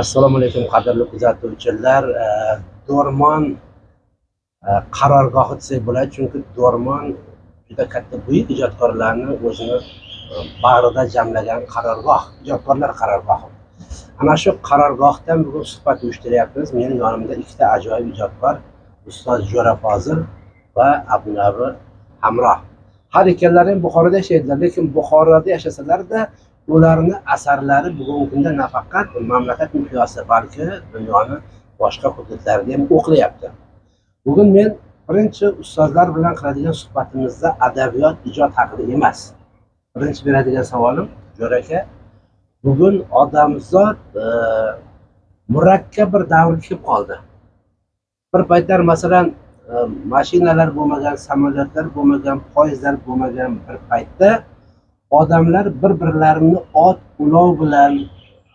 Assalomu alaykum, qadrli kuzatuvchilar. Do'rmon qarorgohi desak bo'ladi, chunki Do'rmon juda katta, buyuk ijodkorlarni o'zini bag'rida jamlagan qarorgoh, ijodkorlar qarorgohi. Ana shu qarorgohdan bugun suhbat uyushtiryapmiz. Meni yonimda ikkita ajoyib ijodkor, ustoz Jo'ra Fozil va Abdunabi Hamroh. Har ikkalalari ham Buxoroda yashaydilar, lekin Buxoroda yashasalarda, ularni asarlari bugungi kunda nafaqat mamlakat miqyosida, balki dunyoni boshqa hududlarida ham o'qilyapti. Bugun men birinchi ustozlar bilan qiladigan suhbatimizda adabiyot, ijod haqida emas, birinchi beradigan savolim: Jo'ra aka, bugun odamzod murakkab bir davrga kelib qoldi. Bir paytlar, masalan, mashinalar bo'lmagan, samolyotlar bo'lmagan, poyezdlar bo'lmagan bir paytda odamlar bir birlarini ot, ulov bilan,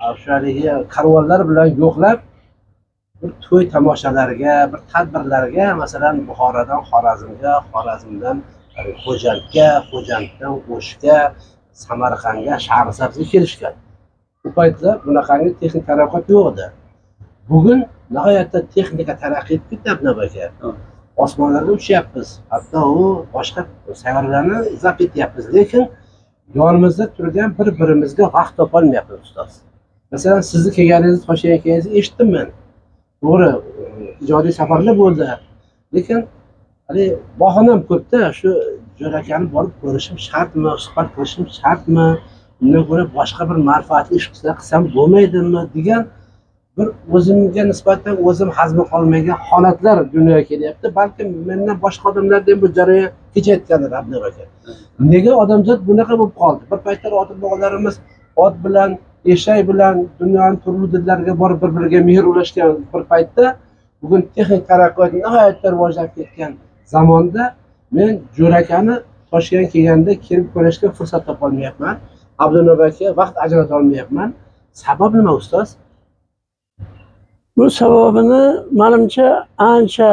o'sha haligi karvonlar bilan yo'qlab, bir to'y tomoshalarga, bir tadbirlarga, masalan, Buxorodan Xorazmga, Xorazmdan Xo'jandga, Xo'janddan O'shga, Samarqandga, Shahrisabzga kelishgan. U paytlar bunaqangi texnik taraqqiyot yo'q edi. Bugun nihoyatda texnika taraqqiy etib ketdi, Abdunabi aka. Osmonlarda uchyapmiz, hatto u boshqa sayyoralarni zabt etyapmiz, lekin yonimizda turgan bir birimizga vaqt topolmayapmiz, ustoz. Masalan, sizni kelganingizni, Toshkentga kelganingizni eshitdim men. To'g'ri, ijodiy safarlar bo'ldi, lekin haligi bahonam ko'pda: shu Jo'ra akani borib ko'rishim shartmi, suhbat qilishim shartmi, undan ko'ra boshqa bir manfaatli ish qilsam bo'lmaydimi, degan bir o'zimga nisbatan o'zim hazmi qolmagan holatlar dunyoga kelyapti. Balkim mendan boshqa odamlarda ham bu jarayon kechayotgandir. Abdulla aka, nega odamzod bunaqa bo'lib qoldi? Bir paytlar ota bobolarimiz ot bilan, eshak bilan dunyoni turli hududlariga borib, bir biriga mehr ulashgan bir paytda, bugun texnik taraqqiyot nihoyatda rivojlanib ketgan zamonda men Jo'ra akani Toshkentga kelganda kelib ko'rishga fursat topolmayapman, Abdunabi aka vaqt ajrata olmayapman. Sabab nima, ustoz? Bu sababini manimcha ancha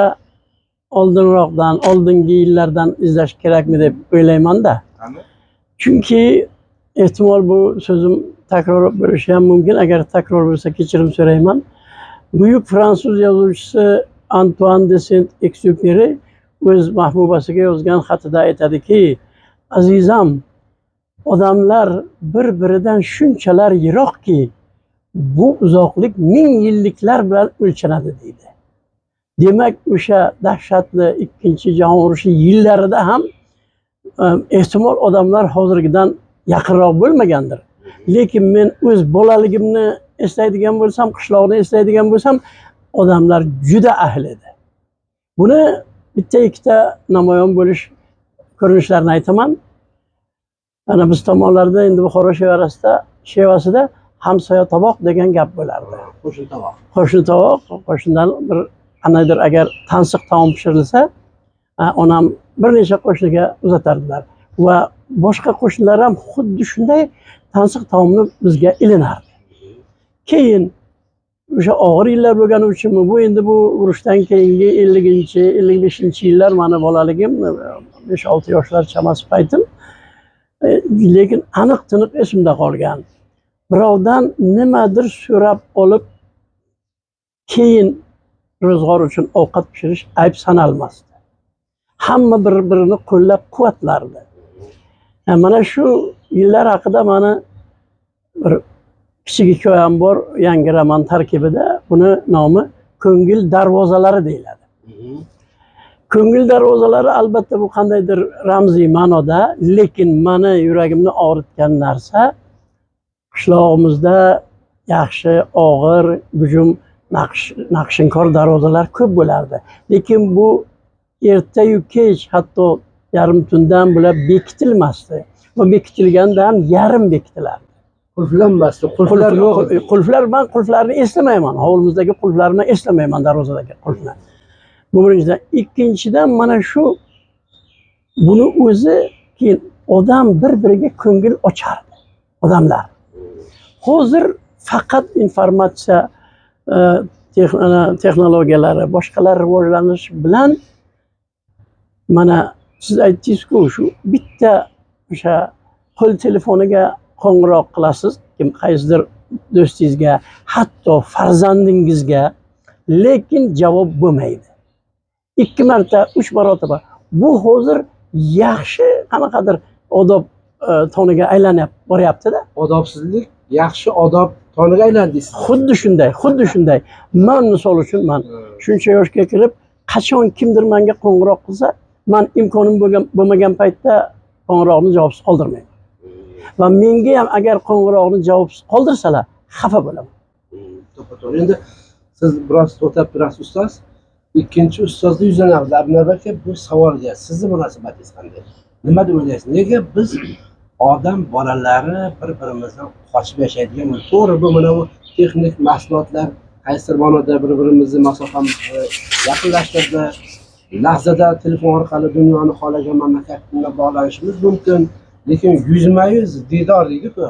oldinroqdan, oldingi yillardan izlash kerakmi deb o'ylaymanda. Chunki ehtimol bu so'zim takror bo'lishi ham mumkin. Agar takror bo'lsa, kechirim so'rayman. Buyuk fransuz yozuvchisi Antuan de Saint-Exupéry o'z mahbubasiga yozgan xatida aytadiki: "Azizam, odamlar bir biridan shunchalar yiroqki, bu uzoqlik ming yilliklar bilan o'lchanadi", deydi. Demak, o'sha dahshatli ikkinchi jahon urushi yillarida ham ehtimol odamlar hozirgidan yaqinroq bo'lmagandir. Lekin men o'z bolaligimni eslaydigan bo'lsam, qishloqni eslaydigan bo'lsam, odamlar juda ahil edi. Buni bitta ikkita namoyon bo'lish ko'rinishlarini aytaman. Mana biz tomonlarda, endi Buxoro shevasida hamsoya tovoq degan gap bo'lardi. Qo'shni tovoq. Qo'shni tovoq, qo'shnidan bir qandaydir agar tansiq taom pishirilsa, onam bir necha qo'shniga uzatardilar va boshqa qo'shnilar ham xuddi shunday tansiq taomni bizga ilinardi. Keyin o'sha og'ir yillar bo'lgani uchunmi, bu endi bu urushdan keyingi 50-, 55-yillar, mani bolaligim, 5-6 yoshlar chamasi paytim. Lekin aniq tiniq esimda qolgan, birovdan nimadir so'rab olib, keyin ro'zg'or uchun ovqat pishirish ayb sanalmasdi. Hamma bir birini qo'llab quvvatlardi. Mana shu yillar haqida mani bir kichik hikoyam bor yangi roman tarkibida. Buni nomi "Ko'ngil darvozalari" deyiladi. Ko'ngil darvozalari, albatta, bu qandaydir ramziy ma'noda, lekin mani yuragimni og'ritgan narsa, qishlog'imizda yaxshi, og'ir, gujum, naqsh naqshinkor darvozalar ko'p bo'lardi. Lekin bu ertayu kech, hatto yarim tundan bular bekitilmasdi va bekitilganda ham yarim bekitilardi. Qulflanmasdi, qulflar yo'q edi. Qulflar, man qulflarni eslamayman, hovlimizdagi qulflarni eslamayman, darvozadagi qulfni. Bu birinchidan. Ikkinchidan, mana shu, buni o'zi keyin odam bir biriga ko'ngil ochardi odamlar. Hozir faqat informatsiya texnologiyalari, boshqalar rivojlanish bilan, mana siz aytdingizku, shu bitta o'sha qo'l telefoniga qo'ng'iroq qilasiz, kim qaysidir do'stingizga, hatto farzandingizga, lekin javob bo'lmaydi. 2 marta, 3 marotaba. Bu hozir yaxshi qanaqadir odob toniga aylanib boryapti-da. Odobsizlik yaxshi odob toniga aylandi. Xuddi shunday, xuddi shunday. Man misol uchun, man shuncha yoshga kirib, qachon kimdir menga qo'ng'iroq qilsa, man imkonim bo'lmagan paytda qo'ng'iroqni javobsiz qoldirmayman. Va menga ham agar qo'ng'iroqni javobsiz qoldirsalar, xafa bo'laman. To'ppa-to'g'ri. Endi siz biroz to'xtab turasiz, ustoz. Ikkinchi ustozga yuzlanamiz. Abdunabi aka, bu savolga sizni munosabatingiz qanday? Nima deb o'ylaysiz? Nega biz odam bolalari bir-birimizdan qochib yashaydigan? To'g'ri, bu mana bu texnik mahsulotlar qaysidir ma'noda bir-birimizni masofamizni yaqinlashtirdi. Lahzada telefon orqali dunyoni xohlagan mamlakat bilan bog'lanishimiz mumkin. Lekin yuzma-yuz diydor deydi-ku.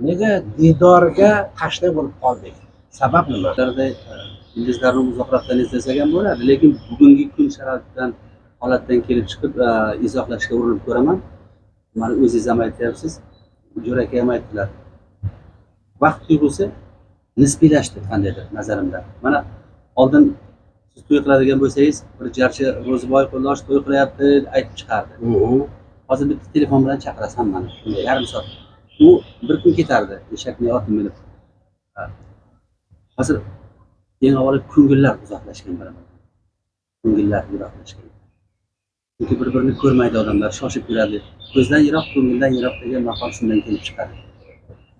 Nega diydorga tashna bo'lib qoldik? Sabab nima? Ildizlarni uzoqroqdan izlasak ham bo'ladi, lekin bugungi kun sharoitidan, holatdan kelib chiqib izohlashga urinib ko'raman. Mana o'zingiz ham aytyapsiz, Jo'ra aka ham aytdilar. Vaqt tuyg'usi nisbiylashdi qandaydir nazarimda. Mana oldin siz to'y qiladigan bo'lsangiz, bir jarchi Ro'ziboy qo'ldosh to'y qilyapti aytib chiqardi. Hozir bitta telefon bilan chaqirasiz hammani. Yarim soat. U bir kun ketardi, eshakni otni minib. Hozir eng avvalo ko'ngillar uzoqlashgan bir-biridan. Ko'ngillar yiroqlashgan. Chunki bir-birini ko'rmaydi odamlar, shoshib yuradi. Ko'zdan yiroq, ko'ngildan yiroq degan maqol shundan kelib chiqadi.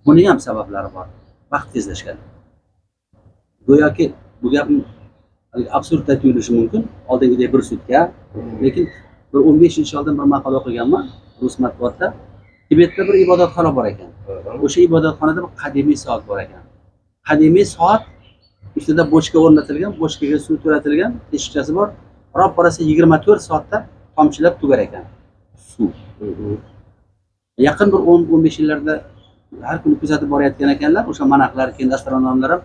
Buning ham sabablari bor. Vaqt tezlashgan. Go'yoki bu gap absurdda tuyulishi mumkin, oldingidek bir sutka, lekin bir 15 yil oldin bir maqola o'qiganman rus matbuotda. Tibetda bir ibodatxona bor ekan. O'sha ibodatxonada bir qadimiy soat bor ekan. Qadimiy soat ustida bochka o'rnatilgan, bochkaga suv to'latilgan, teshikchasi bor. Ro'parasi 24 soatda tomchilab tugar ekan suv. Yaqin bir 10-15 yillarda har kuni kuzatib borayotgan ekanlar, o'sha monaxlar, keyin astronomlar ham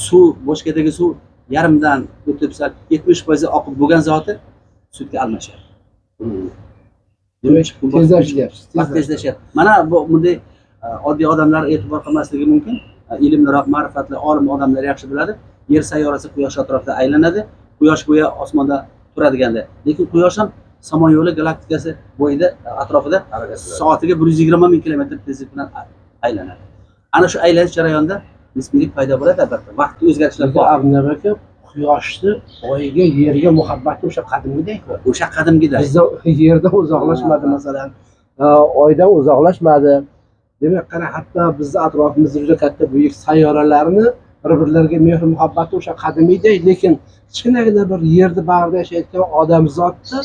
suv, bochkadagi suv yarimdan o'tib sal 70% oqib bo'lgan zoti sutga almashadi. Demak, tezlashyapsiz. Vaqt tezlashyapti. Mana bu bunday oddiy odamlar e'tibor qilmasligi mumkin. Ilmliroq, ma'rifatli, olim odamlar yaxshi biladi. Yer sayyorasi quyosh atrofida aylanadi. Quyosh go'yo osmonda turadiganda. Lekin quyosh ham Somon yo'li galaktikasi bo'yida atrofida soatiga 120 ming kilometr tezlik bilan aylanadi. Ana shu aylanish jarayonida nisbiylik paydo bo'ladi albatta. Vaqt o'zgarishlar bor. Abdunabi aka, quyoshni oyga, yerga muhabbati o'sha qadimgidek-ku. O'sha qadimgiday. Bizdan yerdan uzoqlashmadi masalan, oydan uzoqlashmadi. Demak, qara, hatto bizni atrofimizda juda katta buyuk sayyoralarni bir-birlariga mehr muhabbati o'sha qadimiyday, lekin kichkinagina bir yerni bag'rida yashayotgan odamzodni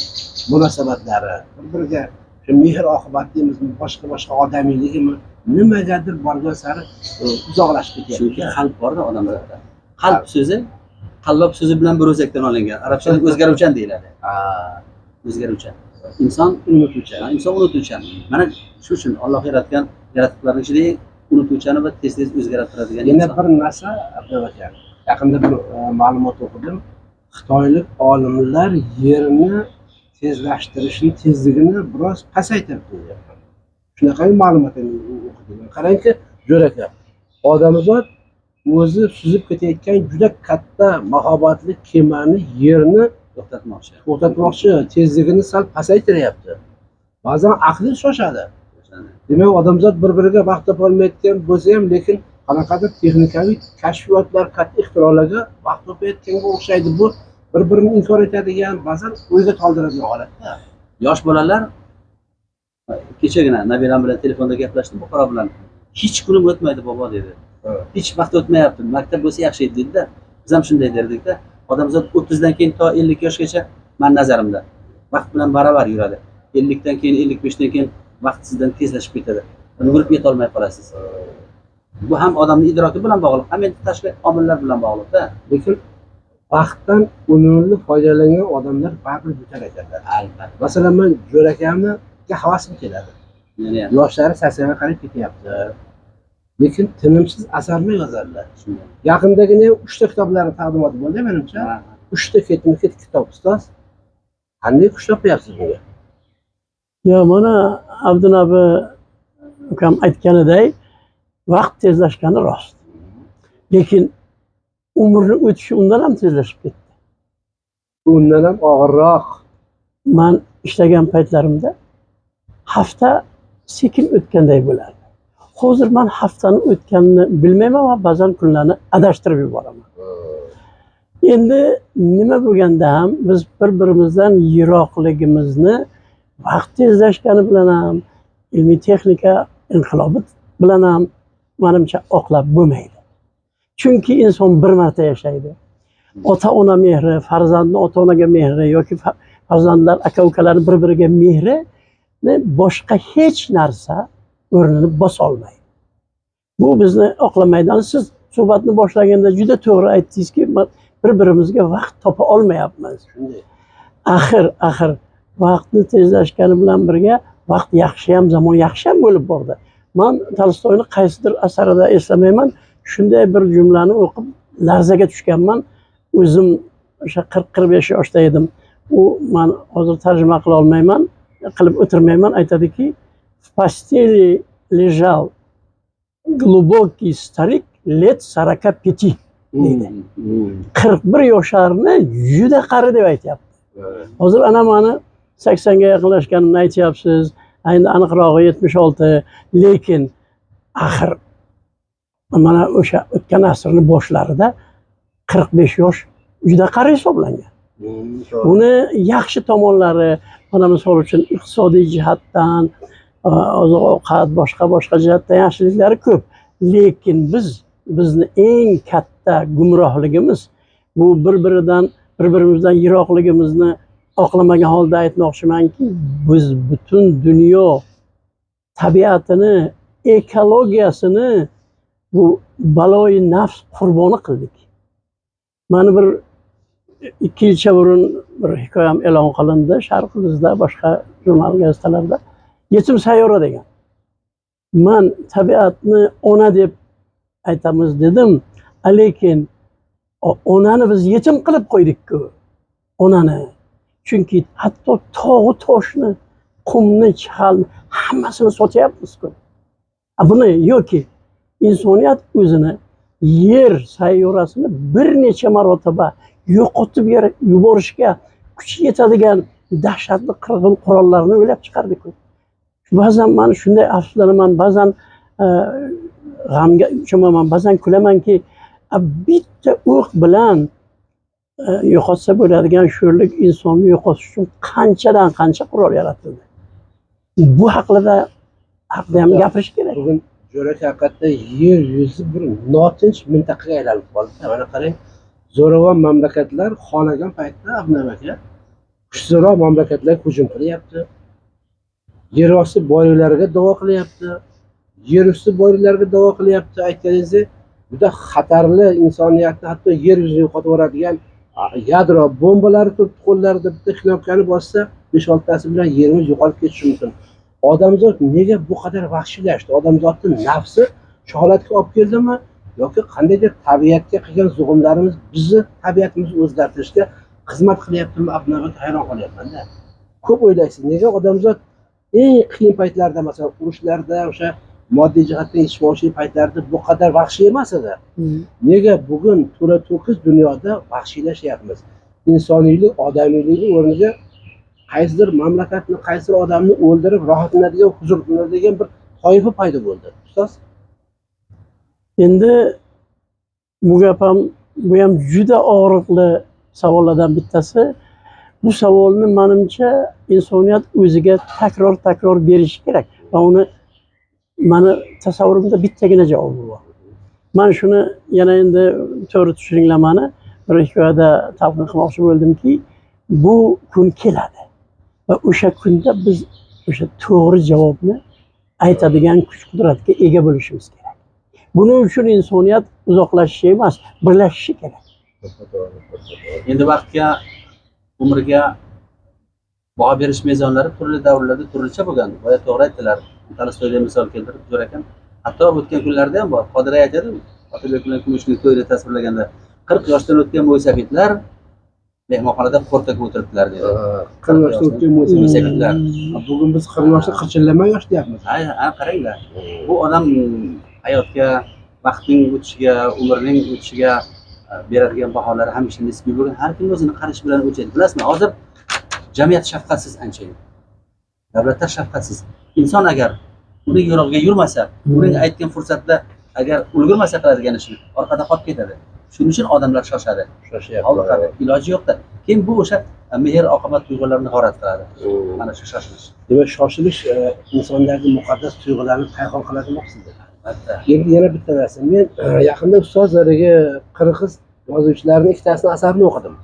munosabatlari bir-biriga shu mehr oqibat deymizmi, boshqa boshqa odamiyligimi, nimagadir borgan sari uzoqlashib ketyapti. Chunki qalb borda odamlarda. Qalb so'zi qallob so'zi bilan bir o'zakdan olingan. Arabchada o'zgaruvchan deyiladi. O'zgaruvchan. Inson unutuvchan. Inson unutuvchan. Mana shu uchun Alloh yaratgan yaratiblarning ichida eng unutuvchani va tez-tez o'zgarib turadigan Yana inson. bir narsa, Abdulla aka, yaqinda bir ma'lumot o'qidim. Xitoylik olimlar yerni tezlashtirishni tezligini biroz pasaytirdi deyapti. Shunaqa ma'lumot o'qidim. Qarangki, Jo'ra aka, odamzod o'zi suzib ketayotgan juda katta mahobatli kemani, yerni to'xtatmoqchi. To'xtatmoqchi, tezligini sal pasaytiryapti. Ba'zan aqli shoshadi. Demak, odamzod bir-biriga vaqt topolmayotgan bo'lsa ham, lekin qanaqadir texnikaviy kashfiyotlar, katta ixtirolarga vaqt topayotganga o'xshaydi. Bu bir-birini inkor etadigan, ba'zan o'yga toldiradigan holatda. Yosh bolalar, kechagina nabiram bilan telefonda gaplashdim, Buxoro bilan. Hech kunim o'tmaydi bobo dedi. Hech vaqt o'tmayapti. Maktab bo'lsa yaxshi edi dedi-da. Biz ham shunday derdik-da. Odamzod 30 dan keyin to 50 yoshgacha men nazarimda vaqt bilan baravar yuradi. 50 dan keyin, 55 dan keyin vaqt sizdan tezlashib ketadi. Ulgurib yeta olmay qolasiz. Bu ham odamning idroki bilan bog'liq, ham endi tashqi omillar bilan bog'liq-da. Lekin vaqtdan unumli foydalangan odamlar baribir yutar ekanlar. Albatta. Masalan, men Jo'ra akamga havasim keladi. Meni ham. Yoshlari 80ga qarab ketyapti. Lekin tinimsiz asarlar yozadilar. Shunday. Yaqindagina ham 3 ta kitoblari taqdimoti bo'ldi menimcha. 3 ta ketma-ket kitob, ustoz. Qanday kuch topyapsiz bunga? Yo, mana Abdunabi ukam aytganiday, Vaqt tezlashgani rost, lekin umrni o'tishi undan ham tezlashib ketdi. Undan ham og'irroq. Man ishlagan paytlarimda hafta sekin o'tganday bo'lardi. Hozir man haftani o'tganini bilmayman va ba'zan kunlarni adashtirib yuboraman. Endi nima bo'lganda ham biz bir birimizdan yiroqligimizni vaqt tezlashgani bilan ham, ilmiy texnika inqilobi bilan ham manimcha oqlab bo'lmaydi. Chunki inson bir marta yashaydi. Ota ona mehri, farzandni ota onaga mehri yoki farzandlar aka ukalarni bir biriga mehri boshqa hech narsa o'rnini bosolmaydi. Bu bizni oqlamaydi. Siz suhbatni boshlaganda juda to'g'ri aytdingizki, bir birimizga vaqt topa olmayapmiz. Shunday. Axir vaqtni tezlashgani bilan birga vaqt yaxshi ham, zamon yaxshi ham bo'lib bordi. Man Tolstoyni qaysidir asarida eslamayman, shunday bir jumlani o'qib larzaga tushganman. O'zim o'sha 40-45 yoshda edim. U man hozir tarjima qila olmayman, qilib o'tirmayman. Aytadiki, в постели лежал глубокий старик лет 45 deydi. 41 yosharni juda qari deb aytyapti. Hozir ana mani 80 ga yaqinlashganimni aytyapsiz. Endi aniqrog'i 76, lekin axir mana o'sha o'tgan asrning boshlarida 45 yosh juda qari hisoblangan. Buni yaxshi tomonlari, mana misol uchun iqtisodiy jihatdan, oziq ovqat, boshqa boshqa jihatdan yaxshiliklari ko'p. Lekin bizni eng katta gumrohligimiz bu bir-birimizdan yiroqligimizni oqlamagan holda aytmoqchimanki, biz butun dunyo tabiatini, ekologiyasini bu baloyi nafs qurboni qildik. Mani bir 2 yilcha burun bir hikoyam e'lon qilindi Sharq Yulduzida, boshqa jurnal gazetalarda. Yetim sayyora degan. Man tabiatni ona deb aytamiz dedim, lekin onani biz yetim qilib qo'ydik-ku. Onani. Chunki hatto tog'u toshni, qumni, chalni hammasini sotyapmiz-ku. Buni yoki insoniyat o'zini yer sayyorasini bir necha marotaba yo'qotib yuborishga kuchi yetadigan dahshatli qirg'in qurollarni o'ylab chiqardik-ku. Ba'zan man shunday afsuslanaman, ba'zan g'amga cho'maman, ba'zan kulamanki, bitta o'q bilan yo'qotsa bo'ladigan sho'rlik insonni yo'qotish uchun qanchadan qancha qurol yaratildi. Bu haqida ham gapirish kerak. Bugun Jo'ra haqiqatda yer yuzi bir notinch mintaqaga aylanib qoldi. Mana qarang, zo'ravon mamlakatlar xohlagan paytda Abnam aka kuchsizroq mamlakatlar hujum qilyapti. Yer osti boyliklariga da'vo qilyapti. Yer usti boyliklariga da'vo qilyapti. Aytganingizdek, juda xatarli insoniyatni hatto yer yuzini yo'qotib yuboradigan yadro bombalari turibdi qo'llarida, bitta knopkani bossa 5-6tasi bilan yerimiz yo'qolib ketishi mumkin. Odamzod nega bu qadar vahshiylashdi? Odamzodning nafsi shu holatga olib keldimi yoki qandaydir tabiatga qilgan zug'umlarimiz bizni tabiatimizni o'zgartirishga xizmat qilyaptimi? Abnam aka, hayron qolyapman-da. Ko'p o'ylaysiz, nega odamzod eng qiyin paytlarda, masalan, urushlarda, o'sha moddiy jihatdan yetishmovchilik paytlarida bu qadar vahshiy emas edi. Nega bugun to'la to'kis dunyoda vahshiylashyapmiz? Insoniylik, odamiylikni o'rniga qaysidir mamlakatni, qaysidir odamni o'ldirib rohatlanadigan, huzurlanadigan bir toifa paydo bo'ldi. Ustoz? Endi bu gap ham, bu ham juda og'riqli savollardan bittasi. Bu savolni menimcha insoniyat o'ziga takror-takror berishi kerak va uni mani tasavvurimda bittagina javobi bor. Man shuni yana endi to'g'ri tushuninglar mani, bir hikoyada talqin qilmoqchi bo'ldimki, bu kun keladi va o'sha kunda biz o'sha to'g'ri javobni aytadigan kuch-qudratga ega bo'lishimiz kerak. Buning uchun insoniyat uzoqlashishi emas, birlashishi kerak. Endi vaqtga, umrga baho berish mezonlari turli davrlarda turlicha bo'lgan. Boya to'g'ri aytdilar. Tolstoydan misol keltirib jo'r ekan. Hatto o'tgan kunlarda ham bor. Qodir aytadi, Otabek bilan Kumushni to'yda tasvirlaganda 40 yoshdan o'tgan mo'ysafidlar mehmonxonada qo'rtak o'tiribdilar dedi. 40 yoshdan o'tgan mo'ysafidlar. Bugun biz 40 yoshda qirchillama yosh deyapmiz. Ha, ha, qaranglar. Bu odam Hayotga, vaqtning o'tishiga, umrning o'tishiga beradigan baholari hamisha nisbiy bo'lgan. Har kim o'zini qarashi bilan o'lchaydi. Bilasizmi, hozir jamiyat shafqatsiz anchayin. Davlatlar shafqatsiz. Inson agar uning yo'rig'iga yurmasa, uning aytgan fursatda agar ulgurmasa qiladigan ishini, orqada qolib ketadi. Shuning uchun odamlar shoshadi. Shoshyapti. Hovliqadi. Iloji yo'qda. Keyin bu o'sha mehr oqibat tuyg'ularni g'orat qiladi. Mana shu shoshilish. Demak, shoshilish insondagi muqaddas tuyg'ularni payhon qiladi demoqchisiz. Albatta. Endi yana bitta narsa. Men yaqinda ustoz haligi qirg'iz yozuvchilarining ikkitasini asarini o'qidim.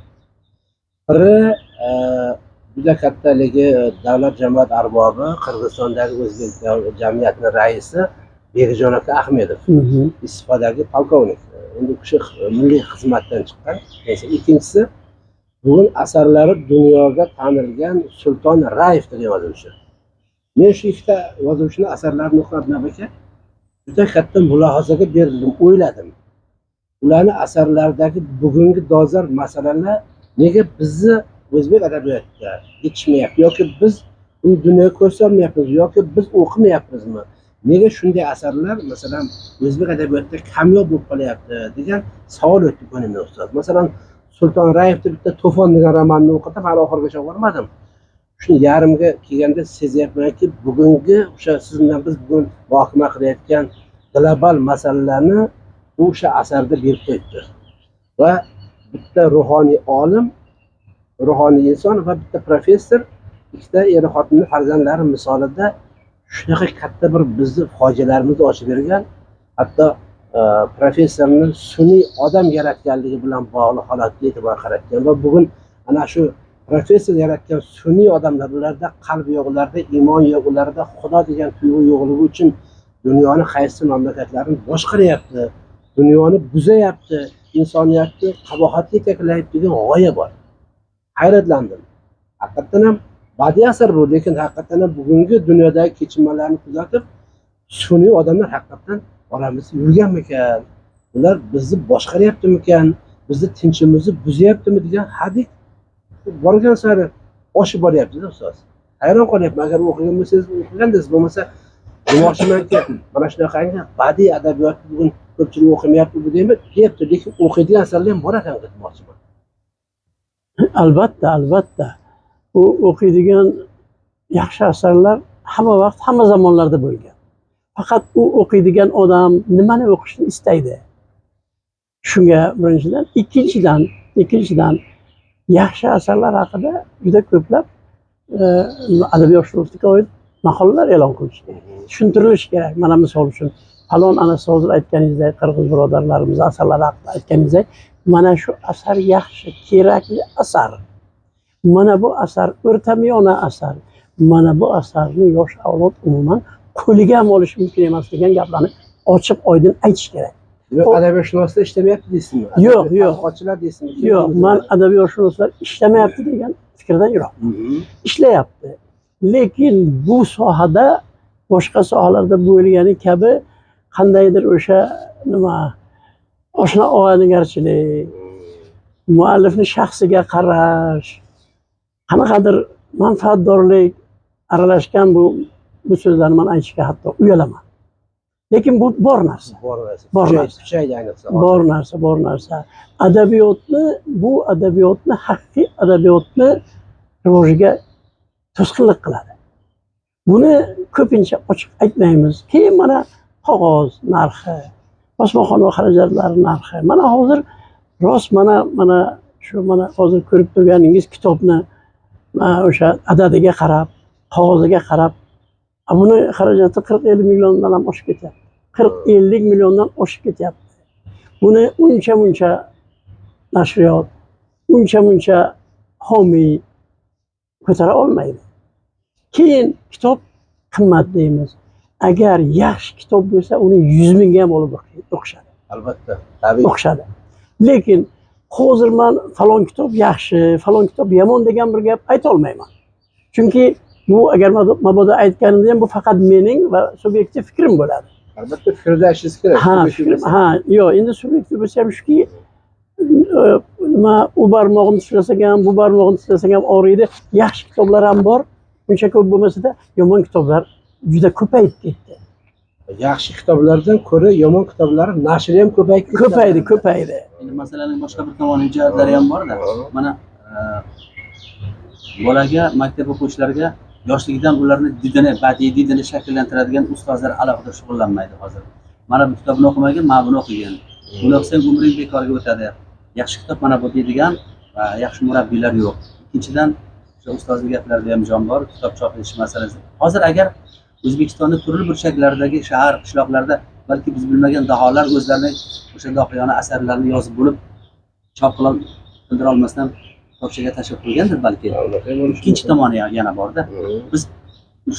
Biri juda katta haligi davlat jamoat arbobi, Qirg'izistondagi o'zbek jamiyatining raisi Begjon aka Ahmedov, iste'fodagi polkovnik. Endi u kishi milliy xizmatdan chiqqan. Neyse, ikkinchisi bugun asarlari dunyoga tanilgan Sulton Rayev degan yozuvchi. Men shu ikkita yozuvchini asarlarini o'qib, aka, juda katta mulohazaga berildim, o'yladim. Ularni asarlaridagi bugungi dolzarb masalalar nega bizni o'zbek adabiyotida yetishmayapti yoki biz uni dunyoga ko'rsatmayapmiz yoki biz o'qimayapmizmi? Nega shunday asarlar, masalan, o'zbek adabiyotida kamyob bo'lib qolyapti degan savol o'tdi ko'nglimdan ustoz. Masalan, Sulton Rayevni bitta To'fon degan romanini o'qidim, hali oxirigacha bormadim. Shuni yarimga kelganda sezyapmanki, bugungi o'sha siz bilan biz bugun muhokama qilayotgan global masalalarni u o'sha asarda berib qo'yibdi. Va bitta ruhoniy olim, ruhoniy inson va bitta professor, ikkita er xotinni farzandlari misolida shunaqa katta bir bizni fojialarimizni ochib bergan, hatto professorni sun'iy odam yaratganligi bilan bog'liq holatga e'tibor qaratgan va bugun ana shu professor yaratgan sun'iy odamlar, ularda qalb yo'q, ularda iymon yo'q, ularda Xudo degan tuyg'u yo'qligi uchun dunyoni qaysi mamlakatlarini boshqaryapti, dunyoni buzayapti, insoniyatni qabohatga yetaklayapti degan g'oya bor. Hayratlandim. Haqiqatdan ham badiiy asar bu, lekin haqiqatdan ham bugungi dunyodagi kechinmalarni kuzatib, sun'iy odamlar haqiqatdan oramizda yurganmikan, ular bizni boshqaryaptimikan, bizni tinchimizni buzyaptimi degan hadik borgan sari oshib boryapti-da ustoz. Hayron qolyapman. Agar o'qigan bo'lsangiz o'qigandingiz, bo'lmasa demoqchimanki, mana shunaqangi badiiy adabiyotni bugun ko'pchilik o'qimayapti bu deymi, deyapti, lekin o'qiydigan asarlar ham bor ekan demoqchiman. Albatta, albatta. U o'qiydigan yaxshi asarlar hamma vaqt, hamma zamonlarda bo'lgan. Faqat u o'qiydigan odam nimani o'qishni istaydi? Shunga birinchidan, ikkinchidan yaxshi asarlar haqida juda ko'plab adabiyotshunoslikka oid maqolalar e'lon qilinishi kerak. Tushuntirilishi kerak. Mana misol uchun falon ana hozir aytganingizdek qirg'iz birodarlarimiz asarlari haqida aytganingizdek, mana shu asar yaxshi, kerakli asar. Mana bu asar o'rtamiyona asar. Mana bu asarni yosh avlod umuman qo'liga ham olishi mumkin emas degan gaplarni ochiq oydin aytish kerak. Yo'q, adabiyotshunoslar ishlamayapti deysizmi? Yo'q, yo'q. Tadqiqotchilar deysizmi? Yo'q, man adabiyotshunoslar ishlamayapti degan fikrdan yiroq. Ishlayapti. Lekin bu sohada boshqa sohalarda bo'lgani kabi qandaydir o'sha nima oshna og'aynigarchilik, muallifni shaxsiga qarash, qanaqadir manfaatdorlik aralashgan bu so'zlarni man aytishga hatto uyalaman. Lekin bu bor narsa. Bor narsa. Bor narsa. Kuchaydi ayniqsa. Bor narsa, bor narsa. Adabiyotni, bu adabiyotni, haqiqiy adabiyotni rivojiga to'sqinlik qiladi. Buni ko'pincha ochiq aytmaymiz. Keyin mana qog'oz narxi, bosmaxona xarajatlari narxi. Mana hozir rost mana shu mana hozir ko'rib turganingiz kitobni o'sha adadiga qarab, qog'oziga qarab, buni xarajati 40-50 milliondan ham oshib ketyapti. 40-50 milliondan oshib ketyapti. Buni uncha-muncha nashriyot, uncha-muncha homiy ko'tara olmaydi. Keyin kitob qimmat deymiz. Agar yaxshi kitob bo'lsa, uni 100 mingga ham olib o'qishadi. Albatta, tabiiy. O'qishadi. Lekin hozir man falon kitob yaxshi, falon kitob yomon degan bir gap ayta olmayman. Chunki bu agar mabodo aytganimda ham bu faqat mening va subyektiv fikrim bo'ladi. Albatta fikrda aytishingiz kerak. Ha, fikrim, ha, yo'q, endi subyektiv bo'lsa ham shuki, nima u barmog'ini tishlasak ham, bu barmog'ini tishlasak ham og'riydi. Yaxshi kitoblar ham bor, uncha ko'p bo'lmasa-da yomon kitoblar juda ko'payib ketdi. Yaxshi kitoblardan ko'ra yomon kitoblar nashri ham ko'payib ketdi. Ko'paydi, ko'paydi. Endi masalaning boshqa bir tomoni, jihatlari ham borda. Mana bolaga, maktab o'quvchilariga yoshligidan ularni didini, badiiy didini shakllantiradigan ustozlar alohida shug'ullanmaydi hozir. Mana bu kitobni o'qimagin, mana buni o'qigin. Buni o'qisang umring bekorga o'tadi. Yaxshi kitob mana bu deydigan va yaxshi murabbiylar yo'q. Ikkinchidan, o'sha ustozning gaplarida ham jon bor, kitob chop etish masalasi. Hozir agar O'zbekistonning turli burchaklaridagi shahar, qishloqlarda balki biz bilmagan daholar o'zlarini o'sha dohiyona asarlarini yozib bo'lib, chop qildira olmasdan tokchaga tashlab qo'ygandir balki. Ikkinchi tomoni yana borda. Biz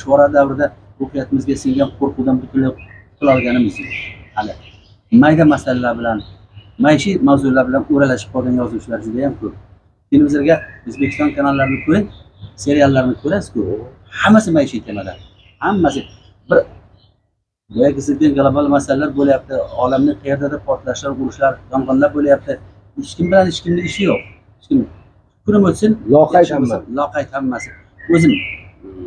Shuhrat davrida ruhiyatimizga singan qo'rquvdan butunlay qutula olganimiz yo'q. Hali mayda masalalar bilan, maishiy mavzular bilan o'ralashib qolgan yozuvchilar juda ham ko'p. Televizorga O'zbekiston kanallarini ko'ring, seriallarni ko'rasiz-ku, hammasi maishiy temada. Hammasi bir boyagi sizdan global masalalar bo'lyapti, olamning qayerdadir portlashlar, urushlar, yong'inlar bo'lyapti. Hech kim bilan hech kimning ishi yo'q. Hech kim kunim o'tsin, Loqayd yaxshi bo'lsin, hamma. Loqayd hammasi.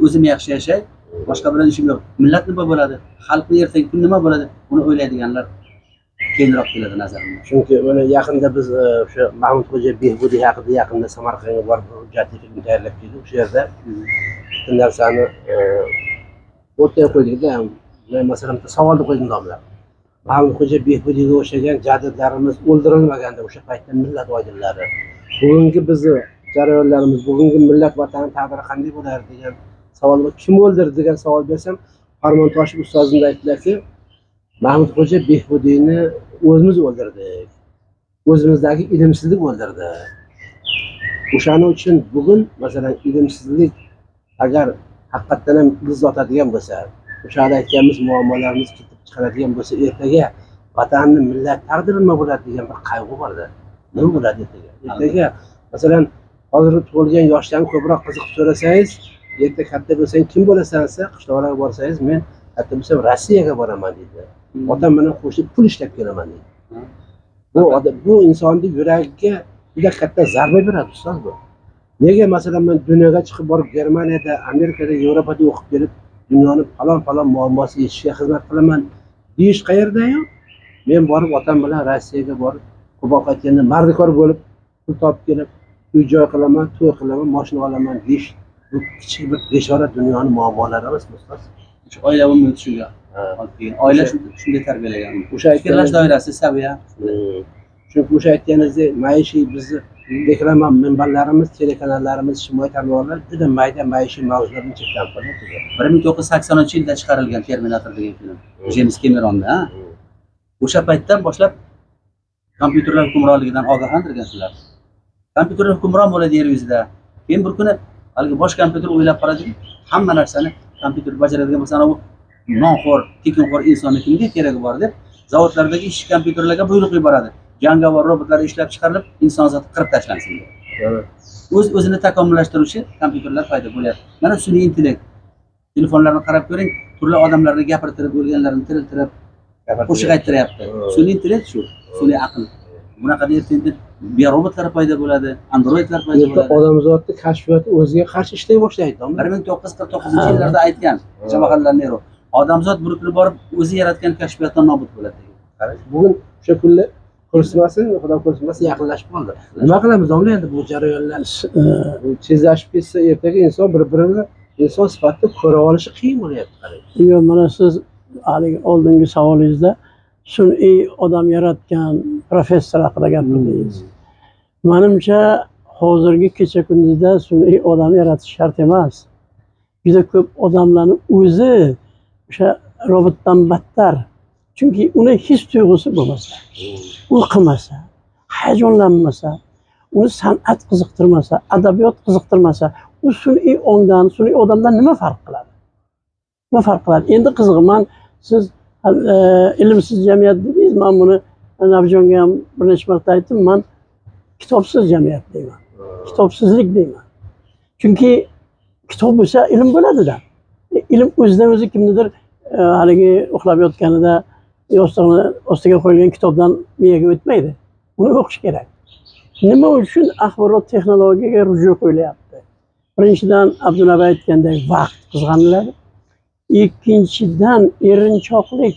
O'zim yaxshi yashay, boshqa bilan ishim yo'q. Millat nima bo'ladi? Xalqni ertangi kun nima bo'ladi? Uni o'ylaydiganlar keyinroq keladi nazarimda. Chunki mana yaqinda biz o'sha Mahmudxo'ja Behbudiy haqida yaqinda Samarqandga borib bir hujjatli film tayyorlab keldik. O'sha yerda bitta narsani o'rtaga qo'ydikda. Men masalan bitta savolni qo'ydim domla. Mahmudxo'ja Behbudiyga o'xshagan jadidlarimiz o'ldirilmaganda o'sha paytda millat oydinlari. Bugungi bizni jarayonlarimiz, bugungi millat vatani taqdiri qanday bo'lardi degan savol, kim o'ldirdi degan savol bersam, Farmon Toshev ustozim aytdilarki, Mahmudxo'ja Behbudiyni o'zimiz o'ldirdik. O'zimizdagi ilmsizlik o'ldirdi. O'shaning uchun bugun masalan ilmsizlik agar haqiqatdan ham ildiz otadigan bo'lsa, o'sha aytganimiz muammolarimiz ketib chiqaradigan bo'lsa, ertaga vatanni, millat taqdiri nima bo'ladi degan bir qayg'u borda. Nima bo'ladi ertaga? Ertaga masalan hozir tug'ilgan yoshdan ko'proq qiziqib so'rasangiz, erta katta bo'lsang kim bo'lasan desa, qishloqlarga borsangiz, men katta bo'lsam Rossiyaga boraman deydi. Otam bilan qo'shilib pul ishlab kelaman deydi. Bu odam, bu insonni yuragiga juda katta zarba beradi ustoz bu. Nega masalan men dunyoga chiqib borib Germaniyada, Amerikada, Yevropada o'qib kelib dunyoni falon falon muammosi yechishga xizmat qilaman deyish qayerda-yu? Men borib otam bilan Rossiyaga borib, ko'proq aytganda mardikor bo'lib pul topib kelib uy joy qilaman, to'y qilaman, mashina olaman deyish bu kichik bir bechora dunyoni muammolari emas, ustoz. O'sha oila muhiti shunga olib kelgan. Oila shunday tarbiyalagan. O'sha Fikrlash doirasi, saviya. Chunki o'sha aytganingizdek maishiy bizni reklama minbarlarimiz, telekanallarimiz, ijtimoiy tarmoqlar juda mayda maishiy mavzularni cheklanib qolyapti. 1980-yilda chiqarilgan Terminator degan film. Jeyms Kemeronni, ha? O'sha paytdan boshlab kompyuterlar hukmronligidan ogohlantirgan shular. Kompyuterlar hukmron bo'ladi yer yuzida. Keyin bir kuni haligi bosh kompyuter o'ylab qaradiki, hamma narsani kompyuter bajaradigan bo'lsa, ana u nonxo'r, tekinxo'r insonni kimga keragi bor deb zavodlardagi ishchi kompyuterlarga buyruq yuboradi. Jangovar robotlar ishlab chiqarilib, insonzot qirib tashlansin deb. O'z o'zini takomillashtiruvchi kompyuterlar paydo bo'lyapti. Mana sun'iy intellekt. Telefonlarni qarab ko'ring, turli odamlarni gapirtirib, o'lganlarni tiriltirib, qo'shiq ayttiryapti. Sun'iy intellekt shu, sun'iy aql. Bunaqa ertaga biorobotlar paydo bo'ladi, androidlar paydo Erta bo'ladi. Odamzodni kashfiyoti o'ziga qarshi ishlay boshlaydi. 1949-yillarda aytgan Javaharlal Nehru, odamzod bir kuni borib o'zi yaratgan kashfiyotdan nobud bo'ladi degan. Bugun o'sha kunlar ko'rsatmasin, Xudo ko'rsatmasin, yaqinlashib qoldi. Nima qilamiz domla endi bu jarayonlar? Bu tezlashib ketsa ertaga inson bir-birini inson sifatida ko'ra olishi qiyin bo'lyapti qarang. Yo'q, mana siz haligi oldingi savolingizda sun'iy odam yaratgan professor haqida gapirdingiz. Manimcha hozirgi kecha kunduzda sun'iy odam yaratish shart emas. Juda ko'p odamlarni o'zi o'sha robotdan battar. Chunki uni his tuyg'usi bo'lmasa, o'qimasa, hayajonlanmasa, uni san'at qiziqtirmasa, adabiyot qiziqtirmasa, u sun'iy ongdan, sun'iy odamdan nima farq qiladi? Nima farq qiladi? Endi qizig'i, man siz ilmsiz jamiyat dedingiz, man buni Nabijonga ham bir necha marta aytdim, man kitobsiz jamiyat deyman. Kitobsizlik deyman. Chunki kitob bo'lsa ilm bo'ladi-da. Ilm o'zidan o'zi kimnidir haligi uxlab yotganida yostig'ini ostiga qo'yilgan kitobdan miyaga o'tmaydi. Uni o'qish kerak. Nima uchun axborot texnologiyaga ruju qo'yilyapti? Birinchidan, Abdunabi aytgandek, vaqt qizg'aniladi. Ikkinchidan, erinchoqlik,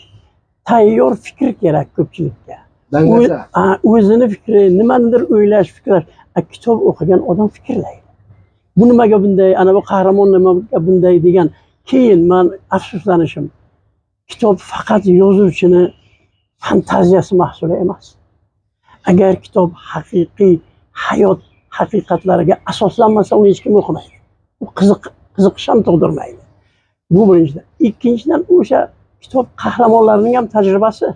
tayyor fikr kerak ko'pchilikka. Dangasa. O'zini fikri, nimanidir o'ylash, fikrlash. Kitob o'qigan odam fikrlaydi. Bu nimaga bunday, ana bu qahramon nimaga bunday degan. Keyin man afsuslanishim, kitob faqat yozuvchini fantaziyasi mahsuli emas. Agar kitob haqiqiy hayot haqiqatlariga asoslanmasa, uni hech kim o'qimaydi. U qiziqish ham tug'dirmaydi. Bu birinchidan. Ikkinchidan, o'sha kitob qahramonlarining ham tajribasi.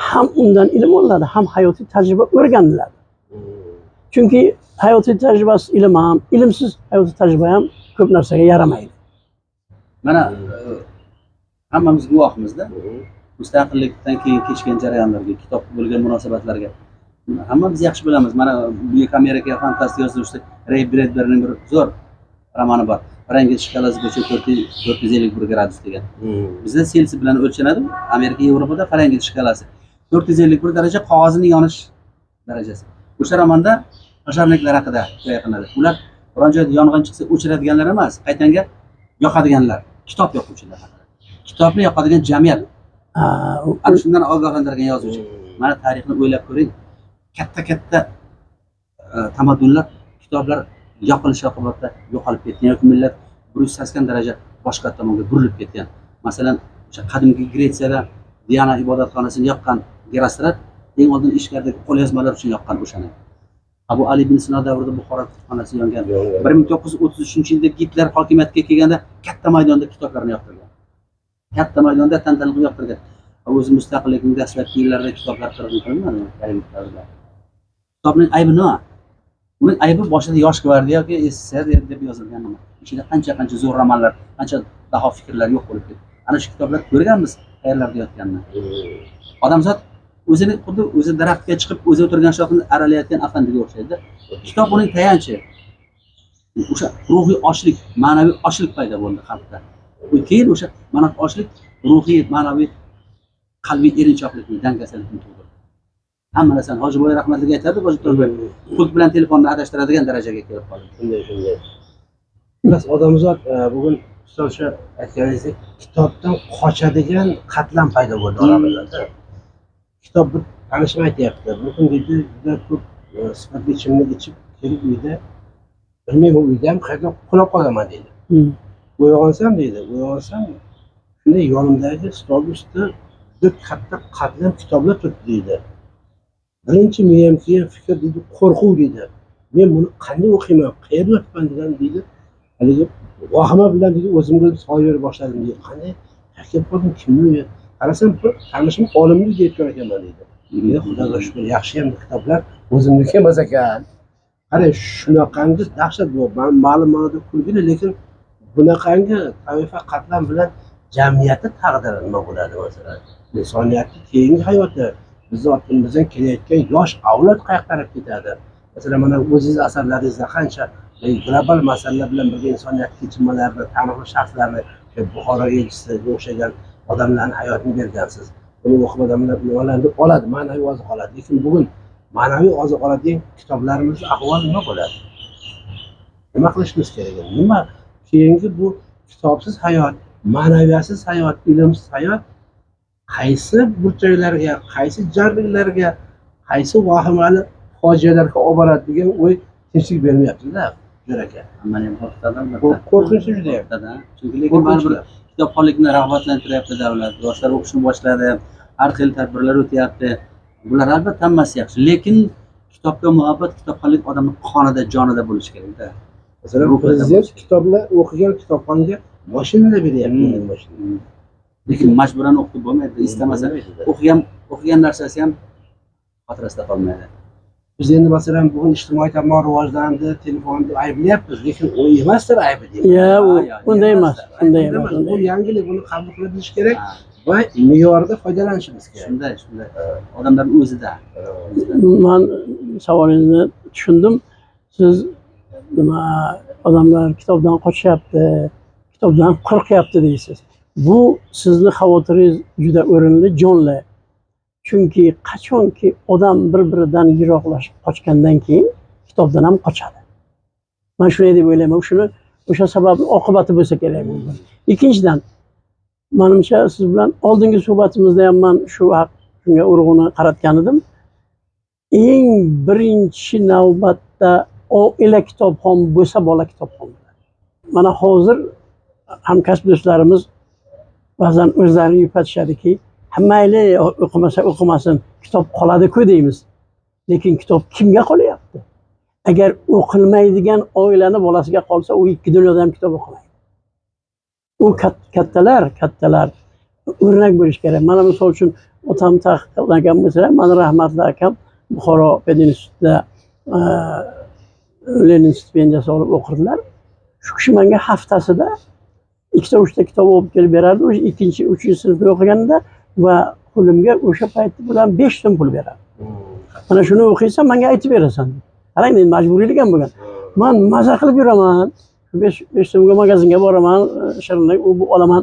Ham undan ilm olinadi, ham hayotiy tajriba o'rganiladi. Chunki hayotiy tajribasiz ilm ham, ilmsiz hayotiy tajriba ham ko'p narsaga yaramaydi. Mana hammamiz guvohmizda. Mustaqillikdan keyin kechgan jarayonlarga, kitobga bo'lgan munosabatlarga hammamiz yaxshi bilamiz. Mana buyuk Amerika fantast yozuvchisi Rey Bredberining bir zo'r romani bor. Farengeyt shkalasi bo'yicha 451 gradus degan. Bizda Selsiy bilan o'lchanadi. Amerika, Yevropada Farengeyt shkalasi. 451 daraja qog'ozining yonish darajasi. O'sha romanda пожарник lar haqida hikoya qilinadi. Ular biron joyda yong'in chiqsa o'chiradiganlar emas, qaytanga yoqadiganlar, kitob yoquvchilar haqida. Kitobni yoqadigan jamiyat. Ana shundan ogohlantirgan yozuvchi. Mana tarixni o'ylab ko'ring. Katta-katta tamaddunlar kitoblar yoqilishi oqibatida yo'qolib ketgan yoki millat 180 daraja boshqa tomonga burilib ketgan. Masalan, o'sha qadimgi Gretsiyada Diana ibodatxonasini yoqqan Gerostrat eng oldin ichkaridagi qo'lyozmalar uchun yoqqan o'shani. Abu Ali ibn Sino davrida Buxoro kutubxonasi yongan. 1933-yilda Gitler hokimiyatga kelganda katta maydonda kitoblarni yoqtirgan. Katta maydonda tantana qilib yoqtirgan. O'zi mustaqillikning dastlabki yillarida kitoblar qirg'in qilinmadimi Karimov davrida? Kitobning aybi nima? Uning aybi boshida Yosh gvardiya yoki SSSR deb yozilgan nima? Ichida qancha-qancha zo'r romanlar, qancha daho fikrlar yo'q bo'lib ketdi. Ana shu kitoblar ko'rganmiz qayerlarda yotganini. Odamzod o'zini xuddi o'zi daraxtga chiqib, o'zi o'tirgan shoxini aralayotgan afandiga o'xshaydi. Kitob uning tayanchi. O'sha ruhiy ochlik, ma'naviy ochlik paydo bo'ldi xalqda. Keyin o'sha mana ochlik ruhiy, ma'naviy, qalbiy erinchoqlikni, dangasalikni tug'dirdi. Hamma narsani Hojiboy rahmatli aytardi, pult bilan telefonni adashtiradigan darajaga kelib qoldi. Shunday, shunday. Xullas, odamzod bugun ustoz o'sha aytganingizdek kitobdan qochadigan qatlam paydo bo'ldi oramizda. Kitob, bir tanishim aytyapti. Bir kun deydi, juda ko'p spirtli ichimlik ichib kelib uyda, bilmayman uyda ham qayerda uxlab qolaman deydi. Uyg'onsam deydi, uyg'onsam shunday yonimdagi stol ustida juda katta qatlam kitoblar turibdi deydi. Birinchi miyamga kelgan fikr deydi, qo'rquv deydi. Men buni qanday o'qiyman, qayerda yotibman degan deydi. Haligi vahima bilan deydi, o'zimga savol bera boshladim deydi. Qanday qayerga qoldim, kimni uyi? Qarasam bir tanishim olimni uyida yotgan ekanman deydi. Xudoga shukur, yaxshiyam kitoblar o'zimniki emas ekan. Qarang, shunaqangi dahshat bu. Ma'lum ma'noda kulgili, lekin bunaqangi toifa qatlam bilan jamiyatni taqdiri nima bo'ladi masalan? Insoniyatni keyingi hayoti, bizni ortimizdan kelayotgan yosh avlod qayoqqa qarab ketadi? Masalan, mana o'zingiz asarlaringizda qancha global masalalar bilan birga insoniyat kechinmalarini, taniqli shaxslarni, Buxoro elchisiga o'xshagan odamlarni hayotini bergansiz. Buni o'qib odamlar nimalarni oladi, ma'naviy oziq oladi. Lekin bugun ma'naviy oziq oladigan kitoblarimiz ahvoli nima bo'ladi? Nima qilishimiz kerak? Nima keyingi bu kitobsiz hayot, ma'naviyatsiz hayot, ilmsiz hayot qaysi burchaklarga, qaysi jarliklarga, qaysi vahimali fojialarga olib boradi degan o'y tinchlik bermayapti-da, Jo'ra aka. Hammani ham qo'rqitadi albatta. Qo'rqinchli judayam. Qo'rqitadi, chunki lekin baribir kitobxonlikni rag'batlantiryapti davlat. Yoshlar o'qishni boshladi, har xil tadbirlar o'tyapti. Bular albatta hammasi yaxshi, lekin kitobga muhabbat, kitobxonlik odamning qonida, jonida bo'lishi kerakda. Masalan, Ruhida prezident bo'lishi kerak. kitoblar o'qigan kitobxonga mashinalar beryapti, mashina. Lekin majburan o'qitib bo'lmaydi, istamasa o'qigan narsasi ham xotirasida qolmaydi. Biz endi masalan bugun ijtimoiy tarmoq rivojlandi, telefonni ayblayapmiz, lekin u emasdir aybi deyman. Ya, u unday emas, unday Ayb emas. emas. Bu yangilik, buni qabul qila bilish kerak va me'yorida foydalanishimiz kerak. Shunday, shunday. Odamlar o'zida. Man savolingizni tushundim. Siz nima, odamlar kitobdan qochyapti, kitobdan qo'rqyapti deysiz. Bu sizni xavotiringiz juda o'rinli, jonli. Chunki qachonki odam bir-biridan yiroqlashib qochgandan keyin kitobdan ham qochadi. Man shunday deb o'ylayman. Shuni o'sha sababli oqibati bo'lsa kerak bu. Ikkinchidan, Manimcha, siz bilan oldingi suhbatimizda ham man shu haq shunga urg'uni qaratgan edim. Eng birinchi navbatda oila kitobxon bo'lsa, bola kitobxon bo'ladi. Mana hozir hamkasb do'stlarimiz ba'zan o'zlarini yupatishadiki, ha mayli, o'qimasa o'qimasin, kitob qoladi-ku deymiz. Lekin kitob kimga qolyapti? Agar o'qilmaydigan oilani bolasiga qolsa, u ikki dunyoda ham kitob o'qimaydi. U kattalar o'rnak bo'lishi kerak. Mana misol uchun otam taqiqlagan bo'lsa, mani rahmatli akam Buxoro pedinstitutida Lenin stipendiyasi olib o'qirdilar. Shu kishi menga haftasida ikkita, uchta kitob olib kelib berardi. O'sha ikkinchi, uchinchi sinfda o'qiganida va qo'limga o'sha paytda bilan 5 so'm pul berardi. Mana shuni o'qiysan, menga aytib berasan. Qarang, endi majburiylik ham bo'lgan. Man maza qilib yuraman. 5 so'mga magazinga boraman, shirinlik u bu olaman.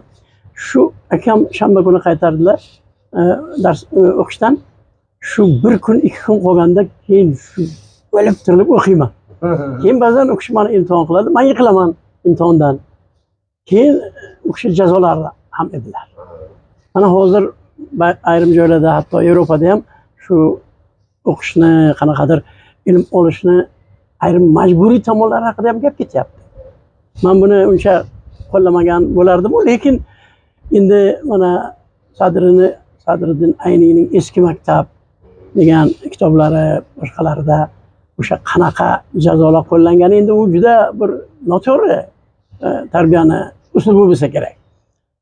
Shu akam shanba kuni qaytardilar dars o'qishdan. Shu bir kun, 2 kun qolganda keyin shu o'lib tirilib o'qiyman. Keyin ba'zan u kishi meni imtihon qiladi, man yiqilaman imtihondan. Keyin u kishi jazolar ham edilar. Mana hozir ayrim joylarda, hatto Yevropada ham shu o'qishni, qanaqadir ilm olishni ayrim majburiy tomonlari haqida ham gap ketyapti. Man buni uncha qo'llamagan bo'lardim, lekin endi mana Sadriddin Ayniyning Eski maktab degan kitoblari, boshqalarida o'sha qanaqa jazolar qo'llangani, endi u juda bir noto'g'ri tarbiyani uslubi bo'lsa kerak.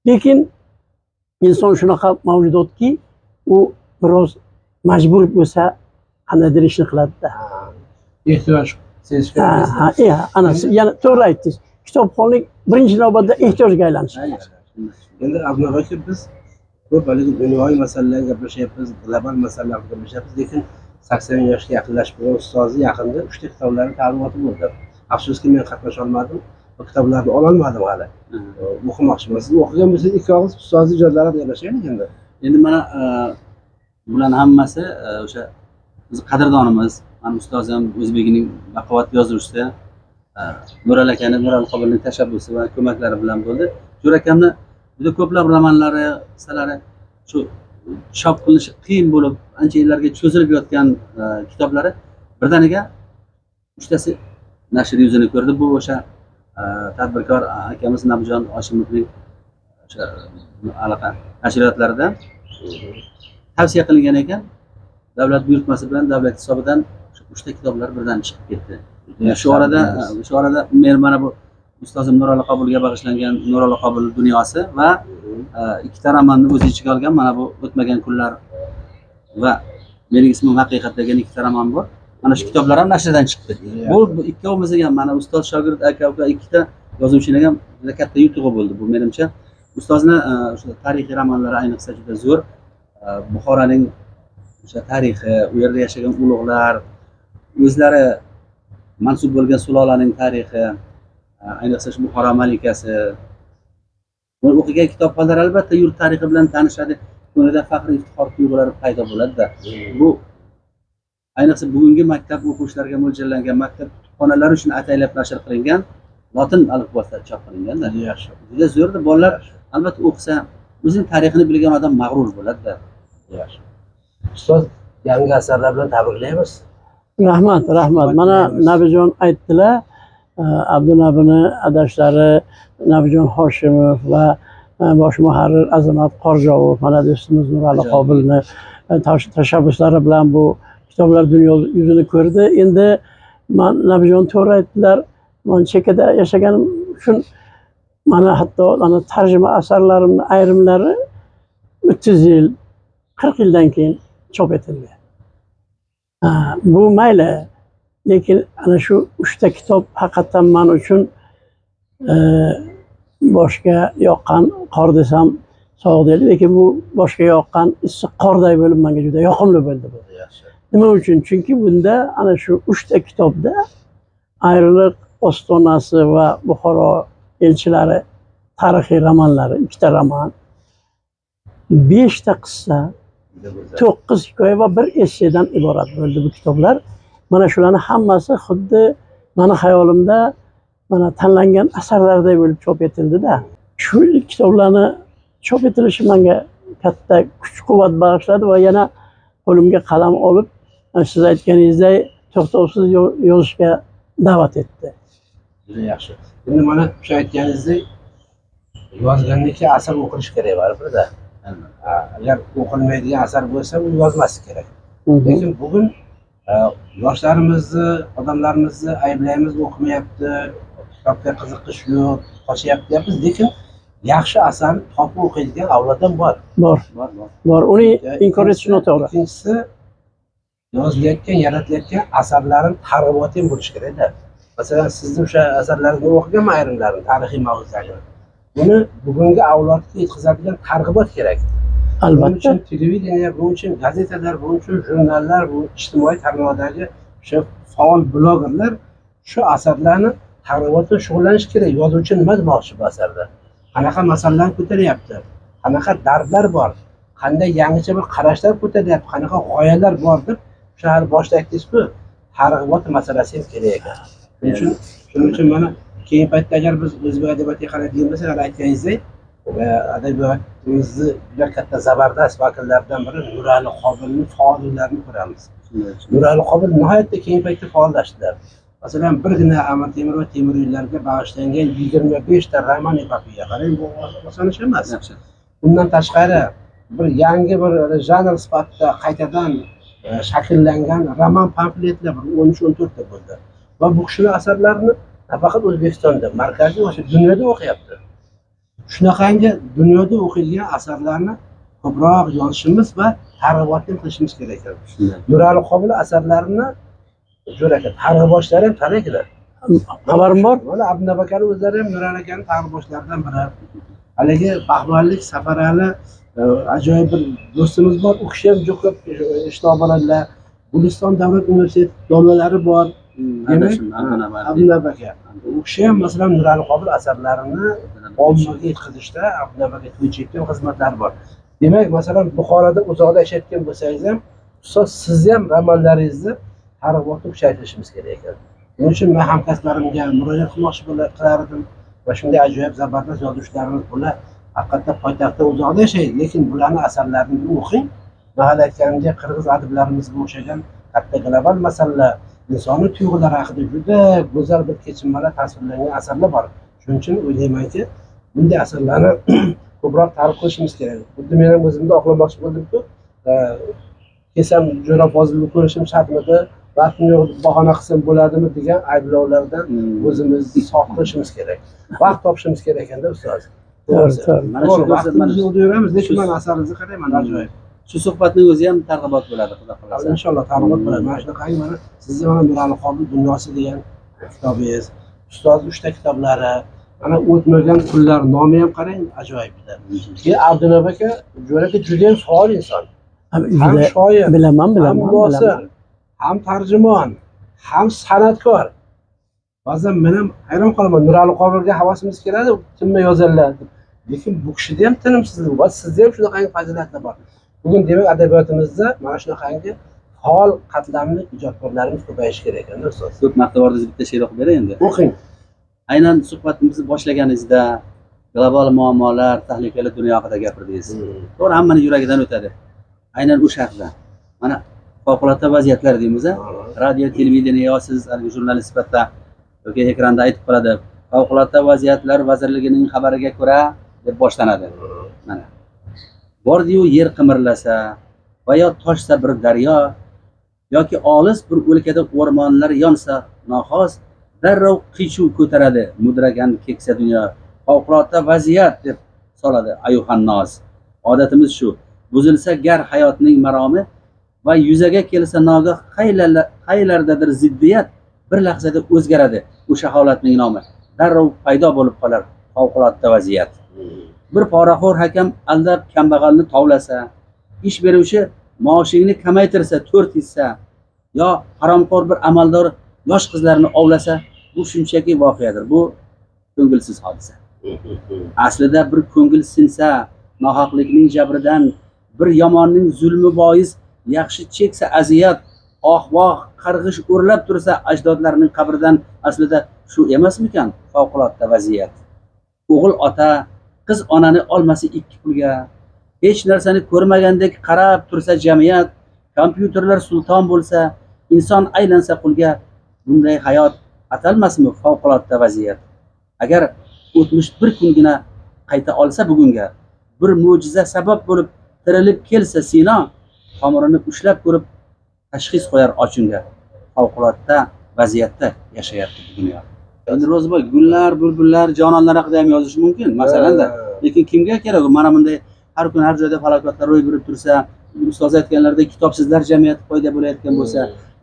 Lekin inson shunaqa mavjudotki, u biroz majbur bo'lsa qandaydir ishni qiladida. Ehtiyoj sezish kerak. Ha, ana yana to'g'ri aytdingiz. Kitobxonlik birinchi navbatda ehtiyojga aylanishi kerak. Endi Abdunnabi aka, biz ko'p haligi dunyoviy masalalarga gaplashyapmiz, global masalalarga gaplashyapmiz, lekin 80 yoshga yaqinlashib qolgan ustozi yaqinda 3ta kitoblarni taqdimoti bo'ldi. Afsuski, men qatnasha olmadim, bu kitoblarni ololmadim hali. O'qimoqchiman. Siz o'qigan bo'lsangiz, ikki og'iz ustozni ijodlari bilan gaplashaylik endi. Endi mana bularni hammasi o'sha biz qadrdonimiz, mani ustozim, o'zbegining baquvvat yozuvchisi Nurali akani, Nurali Qobilning tashabbusi va ko'maklari bilan bo'ldi. Jo'ra akamni juda ko'plab romanlari, qissalari shu chop qilinishi qiyin bo'lib, ancha yillarga cho'zilib yotgan kitoblari birdaniga uchtasi nashr yuzini ko'rdi. Bu o'sha tadbirkor akamiz Nabijon Oshimovning o'sha anaqa nashriyotlarida tavsiya qilingan ekan. Davlat buyurtmasi bilan davlat hisobidan o'sha uchta kitoblar birdan chiqib ketdi. Shu arada men mana bu ustozim Nurali Qobulga bag'ishlangan Nurali Qobul dunyosi va ikkita romanni o'z ichiga olgan mana bu O'tmagan kunlar va Mening ismim haqiqat degan ikkita roman bor. Mana shu kitoblar ham nashrdan chiqdi. Bu ikkovimizga ham, mana ustoz shogird, aka uka ikkita yozuvchining ham juda katta yutug'i bo'ldi. Bu menimcha ustozni o'sha tarixiy romanlari ayniqsa juda zo'r. Buxoroning o'sha tarixi, u yerda yashagan ulug'lar, o'zlari mansub bo'lgan sulolaning tarixi, ayniqsa shu Buxoro malikasi. Buni o'qigan kitobxonlar albatta yurt tarixi bilan tanishadi, ko'nglida faxr iftixor tuyg'ulari paydo bo'ladi-da. Bu ayniqsa bugungi maktab o'quvchilariga mo'ljallangan maktab kutubxonalari uchun ataylab nashr qilingan, lotin alifbosida chop qilinganda. Yaxshi. Juda zo'rda, bolalar albatta o'qisa, o'zining tarixini bilgan odam mag'rur bo'ladi-da. Yaxshi. Ustoz, yangi asarlar bilan tabriklaymiz. Rahmat, rahmat. Mana Nabijon aytdilar, Abdunabini adashlari Nabijon Hoshimov va bosh muharrir Azamat Qorjovov, mana do'stimiz Nurali Qobilni tashabbuslari bilan bu kitoblar dunyo yuzini ko'rdi. Endi man Nabijon to'g'ri aytdilar, man chekada yashaganim uchun mana hatto mana tarjima asarlarimni ayrimlari 30 yil, 40 yildan keyin chop etildi. Bu mayli, lekin ana shu 3ta kitob haqiqatdan men uchun boshga yoqqan qor desam sovuq deydi, lekin bu boshga yoqqan issiq qorday bo'lib menga juda yoqimli bo'ldi bu. Yaxshi. Nima uchun? Chunki bunda ana shu 3ta kitobda ayriliq ostonasi va Buxoro elchilari tarixiy romanlari, 2ta roman, 5ta qissa, 9 hikoya va 1 essedan iborat bo'ldi bu kitoblar. Mana shularni hammasi xuddi mani xayolimda mana tanlangan asarlarday bo'lib chop etildida. Shu kitoblarni Chop etilishi menga katta kuch quvvat bag'ishladi va yana qo'limga qalam olib, siz aytganingizdek, to'xtovsiz yozishga da'vat etdi. Juda yaxshi. Endi mana o'sha aytganingizdek, yozgandan keyin asar o'qilishi kerak baribir-da. Agar o'qilmaydigan asar bo'lsa, u yozmaslik kerak. Lekin bugun yoshlarimizni, odamlarimizni ayblaymiz, o'qimayapti, kitobga qiziqish yo'q, qochyapti deyapmiz, lekin yaxshi asarni topib o'qiydigan avlod ham bor. Bor, Bor, bor. bor. Uni inkor etish noto'g'ri. Ikkinchisi, yozilayotgan, yaratilayotgan asarlarni targ'iboti ham bo'lishi kerakda. Masalan, sizni o'sha asarlaringizni o'qiganman, ayrimlarini, tarixiy mavzudagini. Buni bugungi avlodga yetkazadigan targ'ibot kerak. Buning Albatta. uchun televideniye, buning uchun gazetalar, buning uchun jurnallar, bu ijtimoiy tarmoqdagi o'sha faol blogerlar shu asarlarni targ'ibot bilan shug'ullanish kerak. Yozuvchi nima demoqchi bu asarda? Qanaqa masalalarni ko'taryapti? Qanaqa dardlar bor? Qanday yangicha bir qarashlar ko'taryapti? Qanaqa g'oyalar bor deb o'sha hali boshida aytdingiz-ku, targ'ibot masalasi ham kerak ekan. Shuning uchun mana keyin paytda agar biz o'zbek adabiyotiga qaraydigan bo'lsak, hali aytganingizdek, adabiyotimizni juda katta zabardast vakillaridan biri Nurali Qobilning faolliklarini ko'ramiz. Shunday, shunday. Nurali Qobil nihoyatda keyin paytda faollashdilar. Masalan, birgina Amir Temur va Temuriylarga bag'ishlangan 25 ta roman epopeya. Qarang, bu oson ish emas. Yaxshi. Undan tashqari bir yangi bir janr sifatida qaytadan shakllangan roman pamfletlar bir 13-14 ta bo'ldi. Va bu kishini asarlarini nafaqat O'zbekistonda, Markaziy Osiyo, dunyoda o'qiyapti. Shunaqangi dunyoda o'qiydigan asarlarni ko'proq yozishimiz va targ'ibotni qilishimiz kerak ekan. Shunday. Nurali Qobil asarlarini jo'ra aka targ'ibotchilari ham taniydilar. Xabarim bor. Mana Abdunnabi akani o'zlari ham Nurali akani targ'ibotchilaridan biri. Haligi Baxmallik Safarali ajoyib bir do'stimiz bor. U kishi ham juda ko'p ishlar boradilar. Guliston davlat universiteti domlalari bor. Demak, Adashim, Abdunabi. Abdunabi aka. U kishi ham masalan Nurali Qobil asarlarini ommaga yetkazishda Abdunabi aka To'ychiyevning xizmatlari bor. Demak, masalan, Buxoroda uzoqda yashayotgan bo'lsangiz ham, ustoz, sizni ham romanlaringizni targ'ibotni kuchaytirishimiz kerak ekan. Shuning uchun men hamkasblarimga murojaat qilmoqchi qilar edim va shunday ajoyib zabardast yozuvchilarimiz, bular haqiqatda poytaxtda uzoqda yashaydi, lekin bularni asarlarini bir o'qing. Men hali aytganimdek, qirg'iz adiblarimizga o'xshagan katta global masalalar, insoniy tuyg'ular haqida juda go'zal bir kechinmalar tasvirlangan asarlar bor. Shuning uchun o'ylaymanki, bunday asarlarni ko'proq targ'ib qilishimiz kerak. Xuddi men ham o'zimni oqlamoqchi bo'ldim-ku, kelsam Jo'ra Fozilni ko'rishim shartmidi, vaqtim yo'q deb bahona qilsam bo'ladimi degan ayblovlardan o'zimizni sof qilishimiz kerak. Vaqt topishimiz kerak ekanda, ustoz. To'g'ri, to'g'ri. Mana shu To'g'ri, o'zi- vaqtimiz mana yo'q deyaveramiz, lekin shu- mana asaringizni qarang, mana ajoyib. Shu suhbatning o'zi ham targ'ibot bo'ladi, xudo xohlasa. Inshaalloh targ'ibot bo'ladi. Mana shunaqangi mana sizni mana Nurali Qobil dunyosi degan kitobingiz, ustoz 3 ta kitoblari, mana o'tmagan kunlar nomi ham qarang, ajoyib juda. Keyin Abdunabi aka, Jo'ra aka juda ham faol inson. Ham Juda shoir, bilaman, ham bilaman, nosir, bilaman. ham tarjimon, ham san'atkor. Ba'zan men ham hayron qolaman. Nurali Qobilga havasimiz keladi, tinmay yozadilar deb. Lekin bu kishida ham tinimsizlik bor, sizda ham shunaqangi fazilatlar bor. Bugun demak adabiyotimizda mana shunaqangi faol qatlamli ijodkorlarimiz ko'payishi kerak ekanda, ustoz. Ko'p maqtab yubordingiz, bitta she'r o'qib beray endi. O'qing. Aynan suhbatimizni boshlaganingizda global muammolar, tahlikali dunyo haqida gapirdingiz. To'g'ri, hammani yuragidan o'tadi. Aynan o'sha haqida. Mana favqulodda vaziyatlar deymiz, a? Radio, televideniye yo siz haligi jurnalist sifatida yoki ekranda aytib qoladi. Favqulodda vaziyatlar vazirligining xabariga ko'ra deb boshlanadi. Mana. Bordiyu yer qimirlasa va yo toshsa bir daryo yoki olis bir o'lkada o'rmonlar yonsa noxos, darrov qiy-chuv ko'taradi mudragan keksa dunyo. Favqulodda vaziyat deb soladi ayuhannos. Odatimiz shu. Buzilsa gar hayotning maromi va yuzaga kelsa nogoh qaylardadir ziddiyat, bir lahzada o'zgaradi o'sha holatning nomi. Darrov paydo bo'lib qolar favqulodda vaziyat. Bir poraxo'r hakam aldab kambag'alni tovlasa, ish beruvchi maoshingni kamaytirsa 4 hissa, yo haromxo'r bir amaldor yosh qizlarni ovlasa, bu shunchaki voqeadir. Bu ko'ngilsiz hodisa. Aslida bir ko'ngil sinsa, nohaqlikning jabridan, bir yomonning zulmi bois yaxshi cheksa aziyat, oh-voh qarg'ish o'rlab tursa ajdodlarning qabridan, aslida shu emasmikan favqulodda vaziyat? O'g'il ota, Qiz onani olmasi ikki pulga. Hech narsani ko'rmagandek qarab tursa jamiyat, kompyuterlar sulton bo'lsa, inson aylansa qulga, bunday hayot atalmasmi favqulodda vaziyat? Agar o'tmish bir kungina qayta olsa bugunga, bir mo'jiza sabab bo'lib tirilib kelsa Sino, tomirini ushlab ko'rib tashxis qo'yar ochunga. Favqulodda vaziyatda yashayapti bu dunyo. Endi Ro'ziboy, gullar, bulbullar, jononlar haqida ham yozish mumkin, masalanda. Lekin kimga kerak u? Mana bunday har kun har joyda falokatlar ro'y berib tursa, ustoz aytganlaridek kitobsizlar jamiyati paydo bo'layotgan bo'lsa,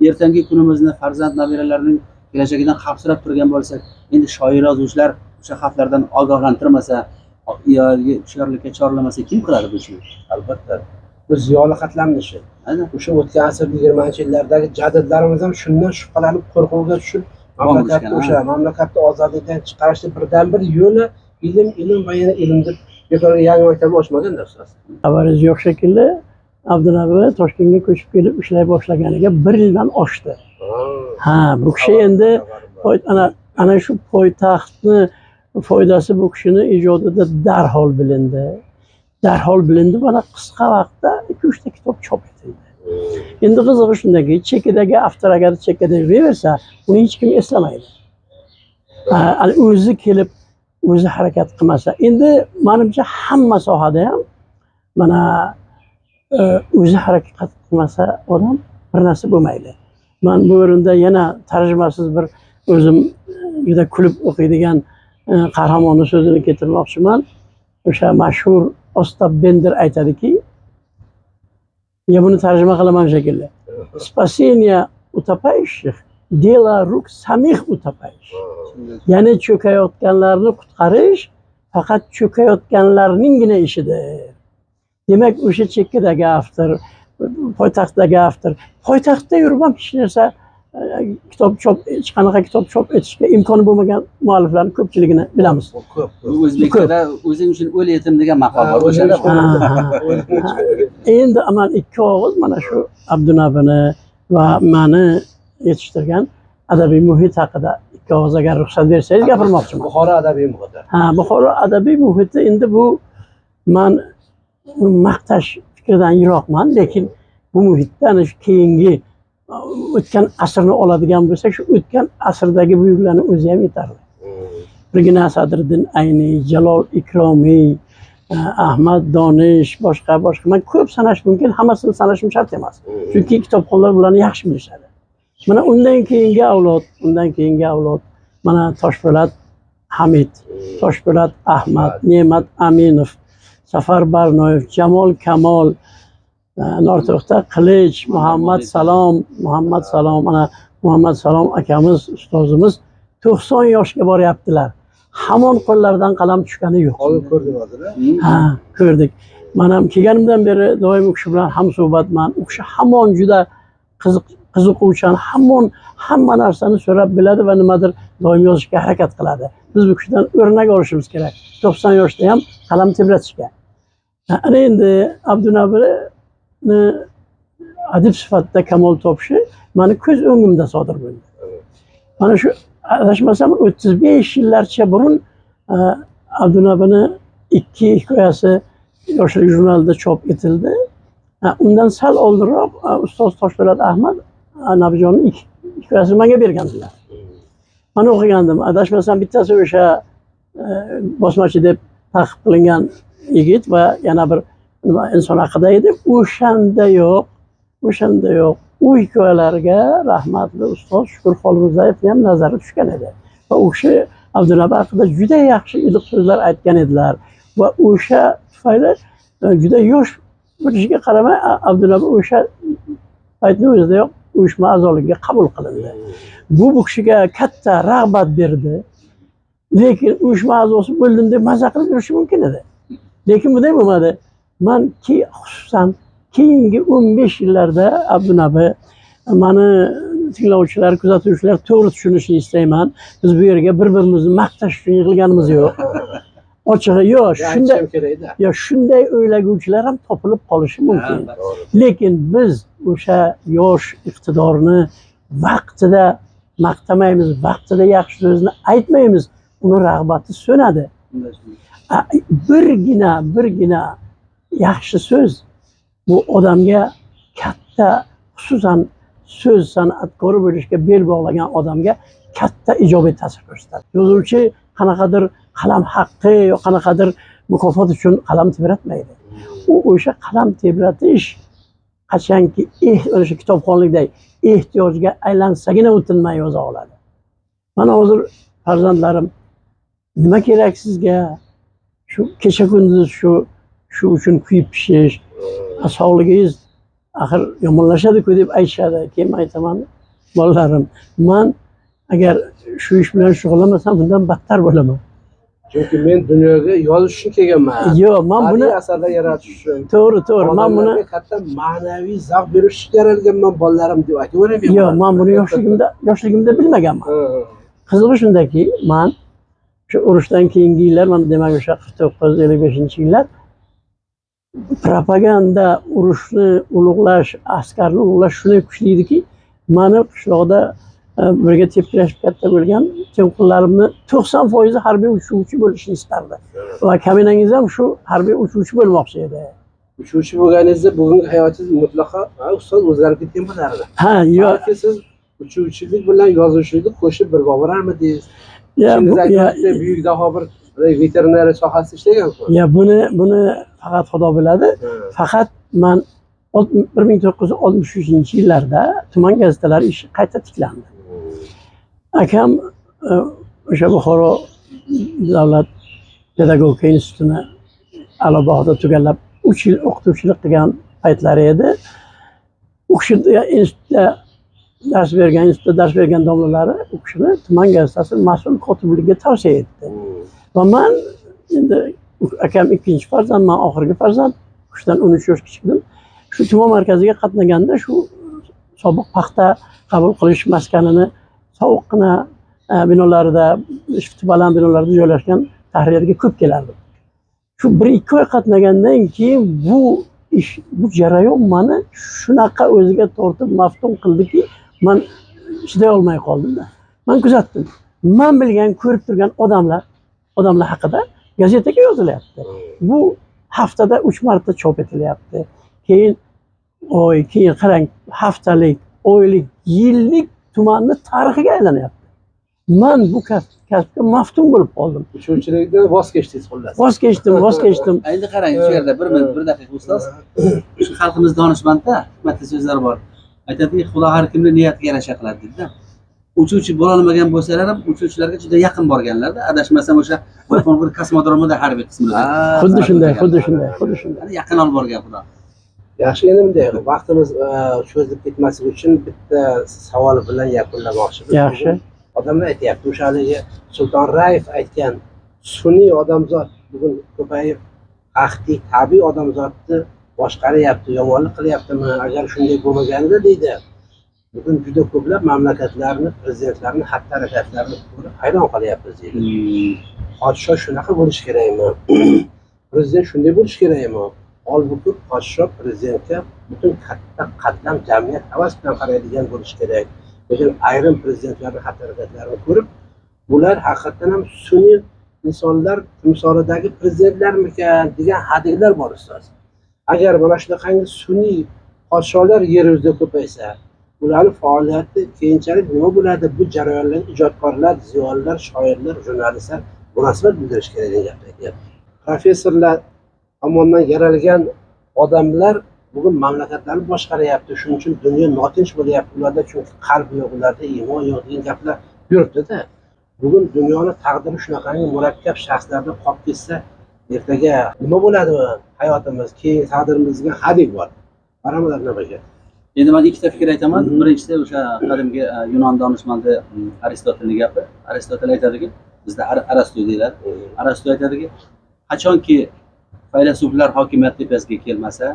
ertangi kunimizni farzand nabiralarning kelajagidan xavfsirab turgan bo'lsak, endi shoir yozuvchilar o'sha xavflardan ogohlantirmasa, hushyorlikka chorlamasa kim qiladi bu ishni? Albatta. Bu ziyoli qatlamni ishi. Aynan. O'sha o'tgan asrning 20-yillardagi jadidlarimiz ham shundan shubhalanib, qo'rquvga tushib, mamlakatni urishgan, o'sha mamlakatni ozodlikdan chiqarishni birdan-bir yo'li ilm, ilm va yana ilm deb bekorga yangi maktabni ochmagan ustoz. Xabaringiz yo'q shekilli, Abdunabi Toshkentga ko'chib kelib ishlay boshlaganiga bir yildan oshdi. Ha, bu kishi endi ana shu poytaxtni foydasi bu kishini ijodida darhol bilindi. Darhol bilindi, mana qisqa vaqtda 2-3 ta kitob chop etildi. Endi qizig'i shundaki, chekidagi avtor agar chekkada yuraversa, uni hech kim eslamaydi. Ana o'zi kelib, o'zi harakat qilmasa. Endi menimcha hamma sohada ham mana o'zi harakat qilmasa odam bir narsa bo'lmaydi. Men bu o'rinda yana tarjimasiz bir o'zim juda kulib o'qiydigan qahramonni so'zini keltirmoqchiman. O'sha mashhur Ostap Bender aytadiki, ya buni tarjima qilaman shekilli. Спасение утопающих дело рук самих утопающих. Ya'ni cho'kayotganlarni qutqarish faqat cho'kayotganlarninggina ishidir. Demak, o'sha chekkadagi avtor, poytaxtdagi avtor, poytaxtda yurib ham hech narsa kitob chop, hech qanaqa kitob chop etishga imkoni bo'lmagan mualliflarning ko'pchiligini bilamiz. Bu ko'p. Bu o'zbekchada o'zing uchun o'l yetim degan maqol bor. O'zing O'shanda uchun. Ha, ha. Endi amal ikki og'iz mana shu Abdunabini va mani yetishtirgan adabiy muhit haqida ikki og'iz agar ruxsat bersangiz gapirmoqchiman. Buxoro adabiy muhiti. Ha, Buxoro adabiy muhiti endi bu man maqtash fikridan yiroqman, lekin bu muhitda ana shu keyingi o'tgan asrni oladigan bo'lsak, shu o'tgan asrdagi buyuklarning o'zi ham yetarli. Birgina Sadriddin Ayniy, Jalol Ikromiy, Ahmad Donish, boshqa boshqa. Man ko'p sanash mumkin, hammasini sanashim shart emas. Chunki kitobxonlar bularni yaxshi bilishadi. Mana undan keyingi avlod, undan keyingi avlod mana Toshpo'lat Hamid, Toshpo'lat Ahmad, Ne'mat Aminov, Safar Barnoyev, Jamol Kamol, Norto'xta Qilich, Muhammad Salom, Muhammad Salom, mana Muhammad Salom akamiz, ustozimiz 90 yoshga boryaptilar. Hamon qo'llaridan qalam tushgani yo'q. Hozir ko'rdim hozir. Ha, ko'rdik. Man ham kelganimdan beri doim u kishi bilan hamsuhbatman. U kishi hamon juda qiziquvchan, hamon hamma narsani so'rab biladi va nimadir doim yozishga harakat qiladi. Biz bu kishidan o'rnak olishimiz kerak. 90 yoshda ham qalam tebratishga. Ana endi Abdunabini adib sifatida kamol topishi mani ko'z o'ngimda sodir bo'ldi. Mana shu adashmasam 35 yillarcha burun Abdunabini ikki hikoyasi Yoshlik jurnalida chop etildi. Undan sal oldinroq ustoz Toshpo'lat Ahmad Nabijonning ikki hikoyasini menga bergandilar. Men o'qigandim. Adashmasam bittasi o'sha bosmachi deb ta'qib qilingan yigit va yana bir nima inson haqida edi. O'shanda yo'q. U hikoyalarga rahmatli ustoz Shukur Xolmurzaevning ham nazari tushgan edi. Va u kishi Abdunabi haqida juda yaxshi iliq so'zlar aytgan edilar. Va o'sha tufayli juda yosh bo'lishiga qaramay Abdunabi o'sha paytni o'zidayoq uyushma a'zoligiga qabul qilindi. Bu kishiga katta rag'bat berdi. Lekin uyushma a'zosi bo'ldim deb maza qilib yurishi mumkin edi. Lekin bunday bo'lmadi. Man xususan keyingi 15 yillarda Abdunabi mani tinglovchilar, kuzatuvchilar to'g'ri tushunishini istayman. Biz bu yerga bir-birimizni maqtash uchun yig'ilganimiz yo'q. Ochig'i yo'q, shunday Aytishim kerak-da. yo shunday o'ylaguvchilar ham topilib qolishi mumkin. Lekin biz o'sha yosh iqtidorni vaqtida maqtamaymiz, vaqtida yaxshi so'zni aytmaymiz, uni rag'bati so'nadi. Birgina yaxshi so'z bu odamga katta, xususan so'z san'atkori bo'lishga bel bog'lagan odamga katta ijobiy ta'sir ko'rsatadi. Yozuvchi qanaqadir qalam haqqi yo qanaqadir mukofot uchun qalam tebratmaydi. U o'sha qalam tebratish qachonki o'sha kitobxonlikday ehtiyojga aylansagina u tinmay yoza oladi. Mana hozir farzandlarim, nima kerak sizga? Shu kecha kunduz shu uchun kuyib pishish, sog'ligingiz axir yomonlashadi-ku deb aytishadi. Keyin aytaman, bolalarim, man agar shu ish bilan shug'ullanmasam bundan battar bo'laman. Chunki men dunyoga yozish uchun kelganman. Yo'q, man buni Badiiy asarlar yaratish uchun. To'g'ri, man buni Odamlarga katta ma'naviy zavq berish uchun yaralganman bolalarim deb aytaveraman. Yo'q, man buni yoshligimda bilmaganman. Qizig'i shundaki, man shu urushdan keyingi yillar, mana demak o'sha 49-55 yillar propaganda, urushni ulug'lash, askarni ulug'lash shunday kuchli ediki, mani qishloqda birga tepkilashib katta bo'lgan tengqurlarimni 90% harbiy uchuvchi bo'lishni istardi. Va kaminangiz ham shu harbiy uchuvchi bo'lmoqchi edi. Uchuvchi bo'lganingizda bugungi hayotingiz mutlaqo, ustoz, o'zgarib ketgan bo'lardi. Ha, yo'q. Balki siz uchuvchilik bilan yozuvchilikni qo'shib bir borarmidingiz? Ya, Ishingiz ya, aytyapti, buyuk daho bir veterinariya sohasida ishlagan-ku. Ya buni faqat Xudo biladi. Faqat man 1963 yillarda tuman gazetalari ishi qayta tiklandi. Akam o'sha Buxoro davlat pedagogika institutini a'lo bahoda tugallab 3 yil o'qituvchilik qilgan paytlari edi. U kishi institutda dars bergan, institutda dars bergan domlalari u kishini tuman gazetasi mas'ul kotibligiga tavsiya etdi. Va man endi akam ikkinchi farzand, man oxirgi farzand, u kishidan 13 yosh kichikdim. Shu tuman markaziga qatnaganda shu sobiq paxta qabul qilish maskanini sovuqqina binolarida, shifti baland binolarda joylashgan tahririyatga ko'p kelardim. Shu 1-2 oy qatnagandan keyin bu ish, bu jarayon mani shunaqa o'ziga tortib maftun qildiki, man chiday olmay qoldimda. Man kuzatdim. Man bilgan, ko'rib turgan odamlar haqida gazetaga yozilyapti. Bu haftada 3 marta chop etilyapti. Keyin oy, keyin qarang, haftalik, oylik, yillik tumanni tarixiga aylanyapti. Man bu kasbga maftun bo'lib qoldim. Uchuvchilikdan voz kechdingiz xullas. Voz kechdim, voz kechdim. Endi qarang, shu yerda bir minut, bir daqiqa ustoz. Shu xalqimiz donishmandda, hikmatli so'zlar bor. Aytadiki, Xudo har kimni niyatiga yarasha qiladi deydi. Uchuvchi bo'lolmagan bo'lsalar ham uchuvchilarga juda yaqin borganlarda, adashmasam o'sha Bayqo'ng'ir kosmodromida harbiy qismida. Xuddi shunday, xuddi shunday, xuddi shunday. Yaqin olib borgan Xudo. Yaxshi, endi bunday vaqtimiz cho'zilib ketmasligi uchun bitta savol bilan yakunlamoqchimiz. Yaxshi. Odamlar aytyapti, o'sha haligi Sulton Rayev aytgan sun'iy odamzod bugun ko'payib, haqiqiy tabiiy odamzodni boshqaryapti, yomonlik qilyaptimi? Agar shunday bo'lmaganida deydi, bugun juda ko'plab mamlakatlarni prezidentlarini xatti harakatlarini ko'rib hayron qolyapmiz deydi. Podsho shunaqa bo'lishi kerakmi? Prezident shunday bo'lishi kerakmi? Holbuki podsho prezidentga butun katta qatlam jamiyat havas bilan qaraydigan bo'lishi kerak. Lekin ayrim prezidentlarni xatti harakatlarini ko'rib, bular haqiqatdan ham sun'iy insonlar timsolidagi prezidentlarmikan degan hadiklar bor, ustoz. Agar mana shunaqangi sun'iy podsholar yer yuzida ko'paysa, ularni faoliyati keyinchalik nima bo'ladi? Bu jarayonlarga ijodkorlar, ziyolilar, shoirlar, jurnalistlar munosabat bildirish kerak degan gapni aytyapti. Professorlar tomonidan yaralgan odamlar bugun mamlakatlarni boshqaryapti, shuning uchun dunyo notinch bo'lyapti ularda, chunki qalb yo'q, ularda iymon yo'q degan gaplar yuribdida. Bugun dunyoni taqdiri shunaqangi murakkab shaxslarda qolib ketsa, ertaga nima bo'ladi hayotimiz, keyin taqdirimizga hadik bor. Marhamat, nimaga? Endi man ikkita fikr aytaman. Birinchisi o'sha qadimgi yunon donishmandi Aristotelning gapi. Aristotel aytadiki, bizda Arastu deyiladi. Arastu aytadiki, qachonki faylasuflar hokimiyat tepasiga kelmasa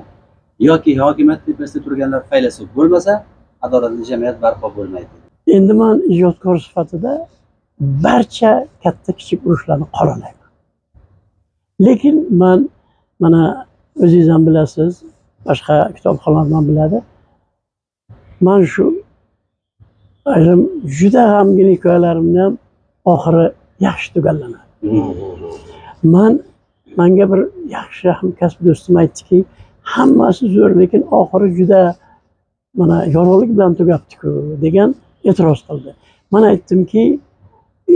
yoki hokimiyat tepasida turganlar faylasuf bo'lmasa, adolatli jamiyat barpo bo'lmaydi. Endi man ijodkor sifatida barcha katta kichik urushlarni qoralayman. Lekin man, mana o'zingiz ham bilasiz, boshqa kitobxonlar ham biladi. Man shu ayrim juda g'amgin hikoyalarimni ham oxiri yaxshi tugallanadi. Man Manga bir yaxshi hamkasb do'stim aytdiki, hammasi zo'r, lekin oxiri juda mana yorug'lik bilan tugabdi-ku degan e'tiroz qildi. Man aytdimki,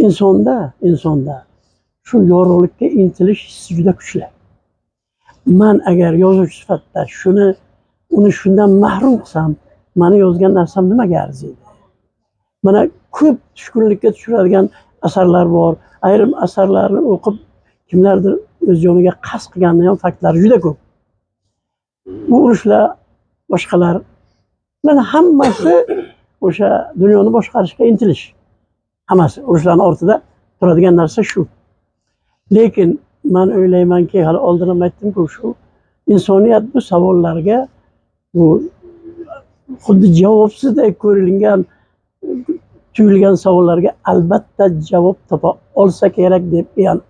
insonda shu yorug'likka intilish hissi juda kuchli. Man agar yozuvchi sifatida uni shundan mahrum qilsam, mani yozgan narsam nimaga arziydi? Mana ko'p tushkunlikka tushiradigan asarlar bor. Ayrim asarlarni o'qib kimlardir o'z joniga qasd qilganini ham faktlari juda ko'p. Bu urushlar, boshqalar, bularni hammasi o'sha dunyoni boshqarishga intilish. Hammasi urushlarning ortida turadigan narsa shu. Lekin man o'ylaymanki, hali oldin ham aytdim-ku, shu insoniyat bu savollarga bu xuddi javobsizdek ko'rilgan, tuyulgan savollarga albatta javob topa olsa kerak deb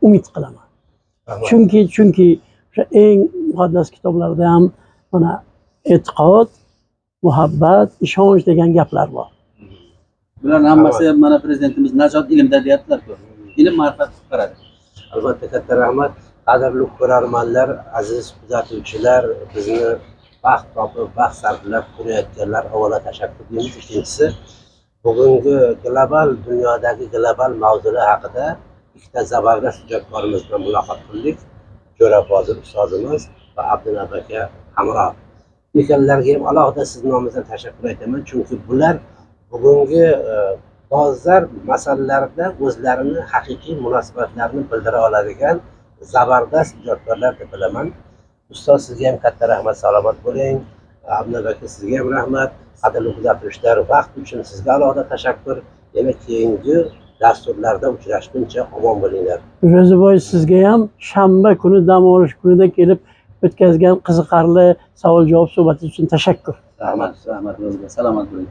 umid qilaman. Chunki o'sha eng muqaddas kitoblarda ham mana e'tiqod, muhabbat, ishonch degan gaplar bor. Bularning hammasi mana prezidentimiz najot ilmda deyaptilar-ku. Ilm ma'rifat qutqaradi. Albatta, katta rahmat. Qadrli ko'rarmanlar, aziz kuzatuvchilar, bizni vaqt topib, vaqt sarflab ko'rayotganlar, avvalo tashakkur deymiz. Ikkinchisi, bugungi global dunyodagi global mavzular haqida ikkita zabardast ijodkorimiz bilan muloqot qildik. Jo'ra Fozil ustozimiz va Abdunabi aka Hamroh. Ikkalalariga ham alohida siz nomingizdan tashakkur aytaman, chunki bular bugungi dolzarb masalalarda o'zlarini haqiqiy munosabatlarini bildira oladigan zabardast ijodkorlar deb bilaman. Ustoz, sizga ham katta rahmat, salomat bo'ling. Abdunabi aka, sizga ham rahmat. Qadrli kuzatuvchilar, vaqt uchun sizga alohida tashakkur. Yana keyingi dasturlarda uchrashguncha omon bo'linglar. Ro'ziboy, sizga ham shanba kuni dam olish kunida kelib o'tkazgan qiziqarli savol-javob suhbati uchun tashakkur. Rahmat, rahmat Ro'ziboy, salomat bo'ling.